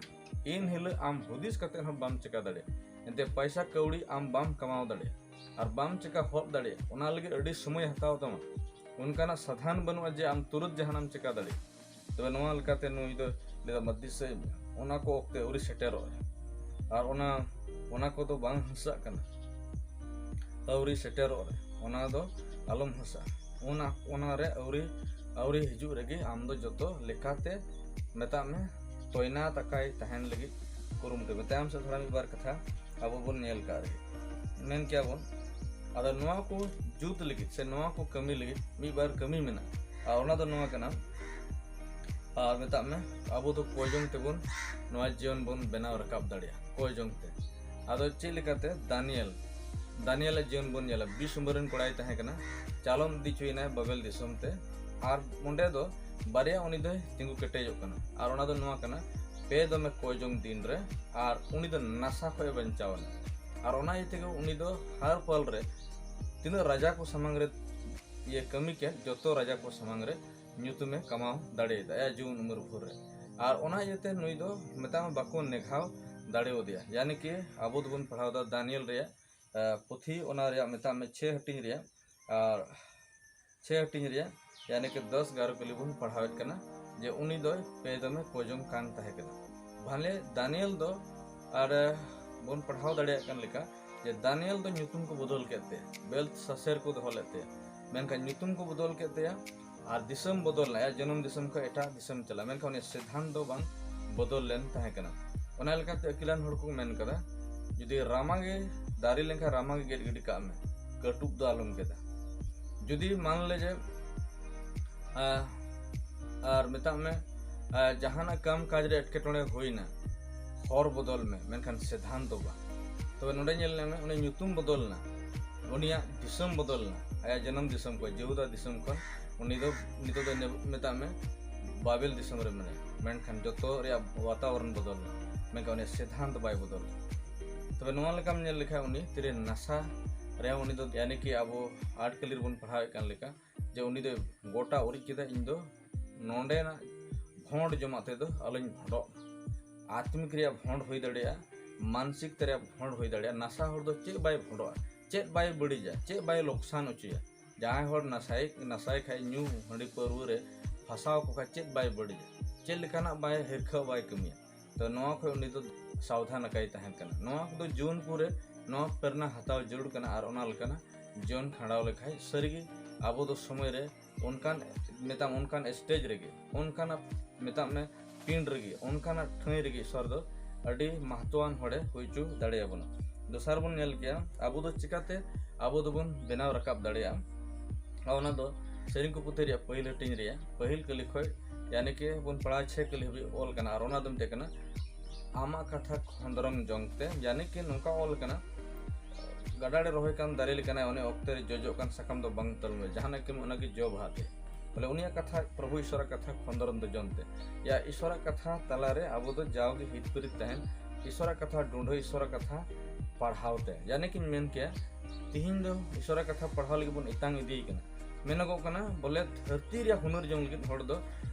ᱮᱱ ᱦᱤᱞᱳᱜ ᱟᱢ ᱦᱩᱫᱤᱥ ᱠᱟᱛᱮ ᱦᱚᱸ ᱵᱟᱢ ᱪᱮᱠᱟ ᱫᱟᱲᱮᱭᱟᱜᱼᱟ᱾ ᱮᱱᱛᱮ ᱯᱟᱭᱥᱟ ᱠᱟᱹᱣᱰᱤ ᱟᱢ ᱵᱟᱢ ᱠᱟᱢᱟᱣ ᱫᱟᱲᱮᱭᱟᱜᱼᱟ ᱟᱨ ᱵᱟᱢ ᱪᱮᱠᱟ ᱦᱚᱫ ᱫᱟᱲᱮᱭᱟᱜᱼᱟ, ᱚᱱᱟ ᱞᱟᱹᱜᱤᱫ ᱟᱹᱰᱤ ᱥᱚᱢᱚᱭ ᱦᱟᱛᱟᱣ ᱛᱟᱢᱟ᱾ ᱚᱱᱠᱟᱱᱟᱜ ᱥᱟᱫᱷᱟᱱ ᱵᱟᱹᱱᱩᱜᱼᱟ ᱡᱮ ᱟᱢ ᱛᱩᱨᱟᱹᱛ ᱡᱟᱦᱟᱱᱟᱜ ᱮᱢ ᱪᱮᱠᱟ ᱫᱟᱲᱮᱭᱟᱜᱼᱟ᱾ ᱛᱚᱵᱮ ᱱᱚᱣᱟ ᱞᱮᱠᱟᱛᱮ ᱱᱩᱭ ᱫᱚ ᱞᱟᱹᱭᱫᱟ, "ᱢᱟ ᱫᱤᱥᱟᱹᱭ ᱢᱮ, ᱚᱱᱟ ᱠᱚ ᱚᱠᱛᱮ ᱟᱹᱣᱨᱤ ᱥᱮᱴᱮᱨᱚᱜ ᱨᱮ ᱟᱨ ᱚᱱᱟ ᱚᱱᱟ ᱠᱚᱫᱚ ᱵᱟᱝ ᱦᱟᱸᱥᱟᱜ ᱠᱟᱱᱟ, ᱟᱹᱣᱨᱤ ᱥᱮᱴᱮᱨᱚᱜ ᱨᱮ ᱚᱱᱟ ᱫᱚ ᱟᱞᱚᱢ ᱦᱟᱸᱥᱟᱜᱼᱟ, ᱚᱱᱟ ᱚᱱᱟ ᱨᱮ ᱟᱹᱣᱨᱤ ᱟᱹᱣᱨᱤ ᱦᱤᱡᱩᱜ ᱨᱮᱜᱮ ᱟᱢ ᱫᱚ ᱡᱚᱛᱚ ᱞᱮᱠᱟᱛᱮ, ᱢᱮᱛᱟᱜ ᱢᱮ, ᱛᱚᱭᱱᱟᱛ ᱟᱠᱟᱭ ᱛᱟᱦᱮᱱ ᱞᱟᱹᱜᱤᱫ ᱠᱩᱨᱩᱢᱩᱴᱩᱭ ᱢᱮ᱾" ᱛᱟᱭᱚᱢ ᱥᱮᱫ ᱫᱷᱟᱨᱟ ᱢᱤᱫ ᱵᱟᱨ ᱠᱟᱛᱷᱟ ᱟᱵᱚ ᱵᱚᱱ ᱧᱮᱞ ᱠᱟᱜ ᱨᱮᱜᱮ, ᱢᱮᱱ ᱠᱮᱭᱟ ᱵᱚᱱ᱾ ᱟᱫᱚ ᱱᱚᱣᱟ ᱠᱚ ᱡᱩᱛ ᱞᱟᱹᱜᱤᱫ ᱥᱮ ᱱᱚᱣᱟ ᱠᱚ ᱠᱟᱹᱢᱤ ᱞᱟᱹᱜᱤᱫ ᱢᱤᱫ ᱵᱟᱨ ᱠᱟᱹᱢᱤ ᱢᱮᱱᱟᱜᱼᱟ, ᱟᱨ ᱚᱱᱟ ᱫᱚ ᱱᱚᱣᱟ ᱠᱟᱱᱟ, ᱟᱨ ᱢᱮᱛᱟᱜ ᱢᱮ, ᱟᱵᱚ ᱫᱚ ᱠᱚᱭ ᱡᱚᱝ ᱛᱮᱵᱚᱱ ᱱᱚᱣᱟ ᱡᱤᱭᱚᱱ ᱵᱚᱱ ᱵᱮᱱᱟᱣ ᱨᱟᱠᱟᱵ ᱫᱟᱲᱮᱭᱟᱜᱼᱟ, ᱠᱚᱭ ᱡᱚᱝ ᱛᱮ᱾ ᱟᱫᱚ ᱪᱮᱫ ᱞᱮᱠᱟᱛᱮ? ᱫᱟᱱᱤᱭᱮᱞ, ᱫᱟᱱᱤᱭᱮᱞᱟᱜ ᱡᱤᱭᱚᱱ ᱵᱚᱱ ᱧᱮᱞᱟ᱾ ᱵᱤᱥ ᱩᱢᱮᱨ ᱨᱮᱱ ᱠᱚᱲᱟᱭ ᱛᱟᱦᱮᱸ ᱠᱟᱱᱟ, ᱪᱟᱞᱚᱢ ᱤᱫᱤ ᱦᱚᱪᱚᱭᱮᱱᱟᱭ ᱵᱟᱵᱮᱞ ᱫᱤᱥᱚᱢ ᱛᱮ, ᱟᱨ ᱚᱸᱰᱮ ᱫᱚ ᱵᱟᱨᱭᱟ ᱩᱱᱤ ᱫᱚᱭ ᱛᱤᱸᱜᱩ ᱠᱮᱴᱮᱡᱚᱜ ᱠᱟᱱᱟ, ᱟᱨ ᱚᱱᱟ ᱫᱚ ᱱᱚᱣᱟ ᱠᱟᱱᱟ, ᱯᱮ ᱫᱚᱢᱮ ᱠᱚᱭ ᱡᱚᱝ ᱫᱤᱱ ᱨᱮ, ᱟᱨ ᱩᱱᱤ ᱫᱚ ᱱᱟᱥᱟ ᱠᱷᱚᱱ ᱮ ᱵᱟᱧᱪᱟᱣ ᱮᱱᱟ, ᱟᱨ ᱚᱱᱟ ᱤᱭᱟᱹ ᱛᱮᱜᱮ ᱩᱱᱤ ᱫᱚ ᱦᱟᱨ ᱯᱟᱞ ᱨᱮ ᱛᱤᱱᱟᱹᱜ ᱨᱟᱡᱟ ᱠᱚ ᱥᱟᱢᱟᱝ ᱨᱮ ᱤᱭᱟᱹ ᱠᱟᱹᱢᱤ ᱠᱮᱫ, ᱡᱚᱛᱚ ᱨᱟᱡᱟ ᱠᱚ ᱥᱟᱢᱟᱝ ᱨᱮ ᱧᱩᱛᱩᱢᱮ ᱠᱟᱢᱟᱣ ᱫᱟᱲᱮᱭᱟᱫᱟ ᱟᱭᱟᱜ ᱡᱩᱣᱟᱹᱱ ᱩᱢᱮᱨ ᱵᱷᱳᱨ ᱨᱮ᱾ ᱟᱨ ᱚᱱᱟ ᱤᱭᱟᱹᱛᱮ ᱱᱩᱭ ᱫᱚ, ᱢᱮᱛᱟᱜ ᱢᱮ, ᱵᱟᱠᱚ ᱱᱮᱜᱷᱟᱣ ᱫᱟᱲᱮᱭᱟᱫᱮᱭᱟ᱾ ᱭᱟᱱᱤ ᱠᱤ ᱟᱵᱚ ᱫᱚᱵᱚᱱ ᱯᱟᱲᱦᱟᱣ ᱫᱟ ᱫᱟᱱᱤᱭᱮᱞ ᱨᱮᱭᱟᱜ, ᱟᱸ, ᱯᱩᱛᱷᱤ, ᱚᱱᱟ ᱨᱮᱭᱟᱜ, ᱢᱮᱛᱟᱜ ᱢᱮ, ᱪᱷᱮ ᱦᱟᱹᱴᱤᱧ ᱨᱮᱭᱟᱜ, ᱟᱨ ᱪᱷᱮ ᱦᱟᱹᱴᱤᱧ ᱨᱮᱭᱟᱜ, ᱭᱟᱱᱤ ᱠᱤ ᱫᱚᱥ ᱜᱟᱨᱚ ᱠᱟᱹᱞᱤ ᱵᱚᱱ ᱯᱟᱲᱦᱟᱣᱮᱫ ᱠᱟᱱᱟ ᱡᱮ ᱩᱱᱤ ᱫᱚ ᱯᱮ ᱫᱚᱢᱮ ᱠᱚᱭ ᱡᱚᱝ ᱠᱟᱱ ᱛᱟᱦᱮᱸ ᱠᱟᱱᱟ᱾ ᱵᱷᱟᱞᱮ ᱫᱟᱱᱤᱭᱮᱞ ᱫᱚ, ᱟᱨ ᱵᱚᱱ ᱯᱟᱲᱦᱟᱣ ᱫᱟᱲᱮᱭᱟᱜ ᱠᱟᱱ ᱞᱮᱠᱟ, ᱡᱮ ᱫᱟᱱᱤᱭᱮᱞ ᱫᱚ ᱧᱩᱛᱩᱢ ᱠᱚ ᱵᱚᱫᱚᱞ ᱠᱮᱫ ᱛᱟᱭᱟ, ᱵᱮᱞᱛᱥᱟᱥᱮᱨ ᱠᱚ ᱫᱚᱦᱚ ᱞᱮᱫ ᱛᱟᱭᱟ, ᱢᱮᱱᱠᱷᱟᱱ ᱧᱩᱛᱩᱢ ᱠᱚ ᱵᱚᱫᱚᱞ ᱠᱮᱫ ᱛᱟᱭᱟ ᱟᱨ ᱫᱤᱥᱚᱢ ᱵᱚᱫᱚᱞ ᱮᱱᱟ, ᱟᱭᱟᱜ ᱡᱚᱱᱚᱢ ᱫᱤᱥᱚᱢ ᱠᱷᱚᱱ ᱮᱴᱟᱜ ᱫᱤᱥᱚᱢ ᱪᱟᱞᱟᱜ, ᱢᱮᱱᱠᱷᱟᱱ ᱩᱱᱤᱭᱟᱜ ᱥᱤᱫᱷᱟᱱᱛ ᱫᱚ ᱵᱟᱝ ᱵᱚᱫᱚᱞ ᱞᱮᱱ ᱛᱟᱦᱮᱸ ᱠᱟᱱᱟ᱾ ᱚᱱᱟ ᱞᱮᱠᱟᱛᱮ ᱟᱹᱠᱤᱞᱟᱱ ᱦᱚᱲ ᱠᱚ ᱢᱮᱱ ᱠᱟᱫᱟ, ᱡᱩᱫᱤ ᱨᱟᱢᱟ ᱜᱮ ᱫᱟᱨᱮ ᱞᱮᱱᱠᱷᱟᱱ ᱨᱟᱢᱟ ᱜᱮ ᱜᱮᱫ ᱜᱤᱰᱤ ᱠᱟᱜ ᱢᱮ, ᱠᱟᱹᱴᱩᱵ ᱫᱚ ᱟᱞᱚᱢ ᱜᱮᱫᱟ᱾ ᱡᱩᱫᱤ ᱢᱟᱱ ᱞᱮ ᱡᱮ, ᱟᱸ, ᱟᱨ ᱢᱮᱛᱟᱜ ᱢᱮ, ᱟᱸ, ᱡᱟᱦᱟᱱᱟᱜ ᱠᱟᱢ ᱠᱟᱡᱽ ᱨᱮ ᱮᱴᱠᱮᱴᱚᱬᱮ ᱦᱩᱭᱱᱟ, ᱦᱚᱨ ᱵᱚᱫᱚᱞ ᱢᱮ, ᱢᱮᱱᱠᱷᱟᱱ ᱥᱤᱫᱷᱟᱱᱛ ᱫᱚ ᱵᱟᱝ᱾ ᱛᱚᱵᱮ ᱱᱚᱰᱮ ᱧᱮᱞ ᱢᱮ, ᱩᱱᱤ ᱧᱩᱛᱩᱢ ᱵᱚᱫᱚᱞ ᱮᱱᱟ, ᱩᱱᱤᱭᱟᱜ ᱫᱤᱥᱚᱢ ᱵᱚᱫᱚᱞ ᱮᱱᱟ, ᱟᱭᱟᱜ ᱡᱟᱱᱟᱢ ᱫᱤᱥᱚᱢ ᱠᱷᱚᱱ, ᱡᱮᱦᱩᱫᱟ ᱫᱤᱥᱚᱢ ᱠᱷᱚᱱ ᱩᱱᱤ ᱫᱚ ᱱᱤᱛᱚᱜ ᱫᱚ ᱱᱮᱵ-, ᱢᱮᱛᱟᱜ ᱢᱮ ᱵᱟᱵᱮᱞ ᱫᱤᱥᱚᱢ ᱨᱮ ᱢᱮᱱᱟᱭᱟ, ᱢᱮᱱᱠᱷᱟᱱ ᱡᱚᱛᱚ ᱨᱮᱭᱟᱜ ᱣᱟᱛᱟᱵᱚᱨᱚᱱ ᱵᱚᱫᱚᱞ ᱮᱱᱟ, ᱢᱮᱱᱠᱷᱟᱱ ᱩᱱᱤᱭᱟᱜ ᱥᱤᱫᱷᱟᱱᱛ ᱵᱟᱭ ᱵᱚᱫᱚᱞ ᱮᱱᱟ᱾ ᱛᱚᱵᱮ ᱱᱚᱣᱟ ᱞᱮᱠᱟᱢ ᱧᱮᱞ ᱞᱮᱠᱷᱟᱱ ᱩᱱᱤ ᱛᱤᱨᱮ ᱱᱟᱥᱟ ᱨᱮ ᱩᱱᱤ ᱫᱚ, ᱭᱟᱱᱤ ᱠᱤ ᱟᱵᱚ ᱟᱴ ᱠᱟᱹᱞᱤ ᱨᱮᱵᱚᱱ ᱯᱟᱲᱦᱟᱣᱮᱫ ᱠᱟᱱ ᱞᱮᱠᱟ, ᱡᱮ ᱩᱱᱤ ᱫᱚ ᱜᱚᱴᱟ ᱩᱨᱤᱡ ᱠᱮᱫᱟ, ᱤᱧ ᱫᱚ ᱱᱚᱰᱮᱱᱟᱜ ᱵᱷᱚᱸᱰ ᱡᱚᱢᱟᱜ ᱛᱮᱫᱚ ᱟᱞᱚᱧ ᱵᱷᱚᱸᱰᱚᱜ ᱢᱟ᱾ ᱟᱛᱢᱤᱠ ᱨᱮᱭᱟᱜ ᱵᱷᱚᱸᱰ ᱦᱩᱭ ᱫᱟᱲᱮᱭᱟᱜᱼᱟ, ᱢᱟᱱᱥᱤᱠ ᱨᱮᱭᱟᱜ ᱵᱷᱚᱸᱰ ᱦᱩᱭ ᱫᱟᱲᱮᱭᱟᱜᱼᱟ᱾ ᱱᱟᱥᱟ ᱦᱚᱲ ᱫᱚ ᱪᱮᱫ ᱵᱟᱭ ᱵᱷᱚᱸᱰᱚᱜᱼᱟ, ᱪᱮᱫ ᱵᱟᱭ ᱵᱟᱹᱲᱤᱡᱟ, ᱪᱮᱫ ᱵᱟᱭ ᱞᱚᱠᱥᱟᱱ ᱦᱚᱪᱚᱭᱟ? ᱡᱟᱦᱟᱸᱭ ᱦᱚᱲ ᱱᱟᱥᱟᱭ ᱱᱟᱥᱟᱭ ᱠᱷᱟᱡ, ᱧᱩ ᱦᱟᱺᱰᱤ ᱯᱟᱹᱨᱣᱟᱹ ᱨᱮ ᱯᱷᱟᱥᱟᱣ ᱠᱚ ᱠᱷᱟᱡ ᱪᱮᱫ ᱵᱟᱭ ᱵᱟᱹᱲᱤᱡᱟ? ᱪᱮᱫ ᱞᱮᱠᱟᱱᱟᱜ ᱵᱟᱭ ᱦᱤᱨᱠᱷᱟᱹ ᱵᱟᱭ ᱠᱟᱹᱢᱤᱭᱟ? ᱛᱚ ᱱᱚᱣᱟ ᱠᱷᱚᱡ ᱩᱱᱤ ᱫᱚ ᱥᱟᱵᱫᱷᱟᱱ ᱟᱠᱟᱭ ᱛᱟᱦᱮᱱ ᱠᱟᱱᱟ᱾ ᱱᱚᱣᱟ ᱠᱚᱫᱚ ᱡᱩᱣᱟᱹᱱ ᱠᱚᱨᱮ ᱱᱚᱣᱟ ᱯᱨᱮᱨᱱᱟ ᱦᱟᱛᱟᱣ ᱡᱟᱹᱨᱩᱲ ᱠᱟᱱᱟ᱾ ᱟᱨ ᱚᱱᱟ ᱞᱮᱠᱟᱱᱟᱜ ᱡᱤᱭᱚᱱ ᱠᱷᱟᱸᱰᱟᱣ ᱞᱮᱠᱷᱟᱡ ᱥᱟᱹᱨᱤᱜᱮ ᱟᱵᱚ ᱫᱚ ᱥᱚᱢᱚᱭ ᱨᱮ ᱚᱱᱠᱟᱱ, ᱢᱮᱛᱟᱢ, ᱚᱱᱠᱟᱱ ᱥᱴᱮᱡᱽ ᱨᱮᱜᱮ, ᱚᱱᱠᱟᱱᱟᱜ, ᱢᱮᱛᱟᱜ ᱢᱮ, ᱯᱤᱲ ᱨᱮᱜᱮ, ᱚᱱᱠᱟᱱᱟᱜ ᱴᱷᱟᱹᱭ ᱨᱮᱜᱮ ᱤᱥᱚᱨ ᱫᱚ ᱟᱹᱰᱤ ᱢᱟᱦᱟᱛᱣᱟᱱ ᱦᱚᱲᱮ ᱦᱩᱭ ᱦᱚᱪᱚ ᱫᱟᱲᱮᱭᱟᱵᱚᱱᱟ᱾ ᱫᱚᱥᱟᱨ ᱵᱚᱱ ᱧᱮᱞ ᱠᱮᱭᱟ, ᱟᱵᱚ ᱫᱚ ᱪᱤᱠᱟᱛᱮ ᱟᱵᱚ ᱫᱚᱵᱚᱱ ᱵᱮᱱᱟᱣ ᱨᱟᱠᱟᱵ ᱫᱟᱲᱮᱭᱟᱜᱼᱟ᱾ ᱟᱨ ᱚᱱᱟ ᱫᱚ ᱥᱮᱨᱮᱧ ᱠᱚ ᱯᱩᱛᱷᱤ ᱨᱮᱭᱟᱜ ᱯᱟᱹᱦᱤᱞ ᱦᱟᱹᱴᱤᱧ ᱨᱮᱭᱟᱜ ᱯᱟᱹᱦᱤᱞ ᱠᱟᱹᱞᱤ ᱠᱷᱚᱡ, ᱭᱟᱱᱤ ᱠᱤ ᱵᱚᱱ ᱯᱟᱲᱦᱟᱣ ᱪᱷᱮ ᱠᱟᱹᱞᱤ ᱦᱟᱹᱵᱤᱡ ᱚᱞ ᱠᱟᱱᱟ᱾ ᱟᱨ ᱚᱱᱟ ᱫᱚ ᱢᱤᱫᱴᱮᱡ ᱠᱟᱱᱟ, ᱟᱢᱟᱜ ᱠᱟᱛᱷᱟ ᱠᱷᱚᱸᱫᱽᱨᱚᱝ ᱡᱚᱝ ᱛᱮ, ᱭᱟᱱᱤ ᱠᱤ ᱱᱚᱝᱠᱟ ᱚᱞ ᱠᱟᱱᱟ, ᱜᱟᱰᱟ ᱨᱮ ᱨᱚᱦᱚᱭ ᱠᱟᱱ ᱫᱟᱨᱮ ᱞᱮᱠᱟᱱᱟᱭ, ᱚᱱᱮ ᱚᱠᱛᱮ ᱨᱮ ᱡᱚᱡᱚᱜ ᱠᱟᱱ ᱥᱟᱠᱟᱢ ᱫᱚ ᱵᱟᱝ ᱛᱟᱹᱞᱢᱟᱹᱭ, ᱡᱟᱦᱟᱱᱟᱜ ᱠᱟᱹᱢᱤ ᱚᱱᱟᱜᱮ ᱡᱚ ᱵᱟᱦᱟ ᱛᱮ᱾ ᱵᱚᱞᱮ ᱩᱱᱤᱭᱟᱜ ᱠᱟᱛᱷᱟ, ᱯᱨᱚᱵᱷᱩ ᱤᱥᱚᱨᱟᱜ ᱠᱟᱛᱷᱟ ᱠᱷᱚᱸᱫᱽᱨᱚᱱ ᱫᱚ ᱡᱚᱱ ᱛᱮ, ᱭᱟ ᱤᱥᱚᱨᱟᱜ ᱠᱟᱛᱷᱟ ᱛᱟᱞᱟᱨᱮ ᱟᱵᱚ ᱫᱚ ᱡᱟᱣᱜᱮ ᱦᱤᱛ ᱯᱤᱨᱤᱛ ᱛᱟᱦᱮᱱ, ᱤᱥᱚᱨᱟᱜ ᱠᱟᱛᱷᱟ ᱰᱩᱸᱰᱷᱟᱹ, ᱤᱥᱚᱨᱟᱜ ᱠᱟᱛᱷᱟ ᱯᱟᱲᱦᱟᱣ ᱛᱮ᱾ ᱭᱟᱱᱤ ᱠᱤᱧ ᱢᱮᱱ ᱠᱮᱭᱟ, ᱛᱤᱦᱤᱧ ᱫᱚ ᱤᱥᱚᱨᱟᱜ ᱠᱟᱛᱷᱟ ᱯᱟᱲᱦᱟᱣ ᱞᱟᱹᱜᱤᱫ ᱵᱚᱱ ᱮᱛᱟᱝ ᱤᱫᱤᱭ ᱠᱟᱱᱟ᱾ ᱢᱮᱱᱚᱜᱚᱜ ᱠᱟᱱᱟ ᱵᱚᱞᱮ ᱫᱷᱟᱹᱨᱛᱤ ᱨᱮᱭᱟᱜ ᱦᱩᱱᱟᱹᱨ ᱡᱚᱝ ᱞᱟᱹᱜᱤᱫ ᱦᱚᱲ ᱫᱚ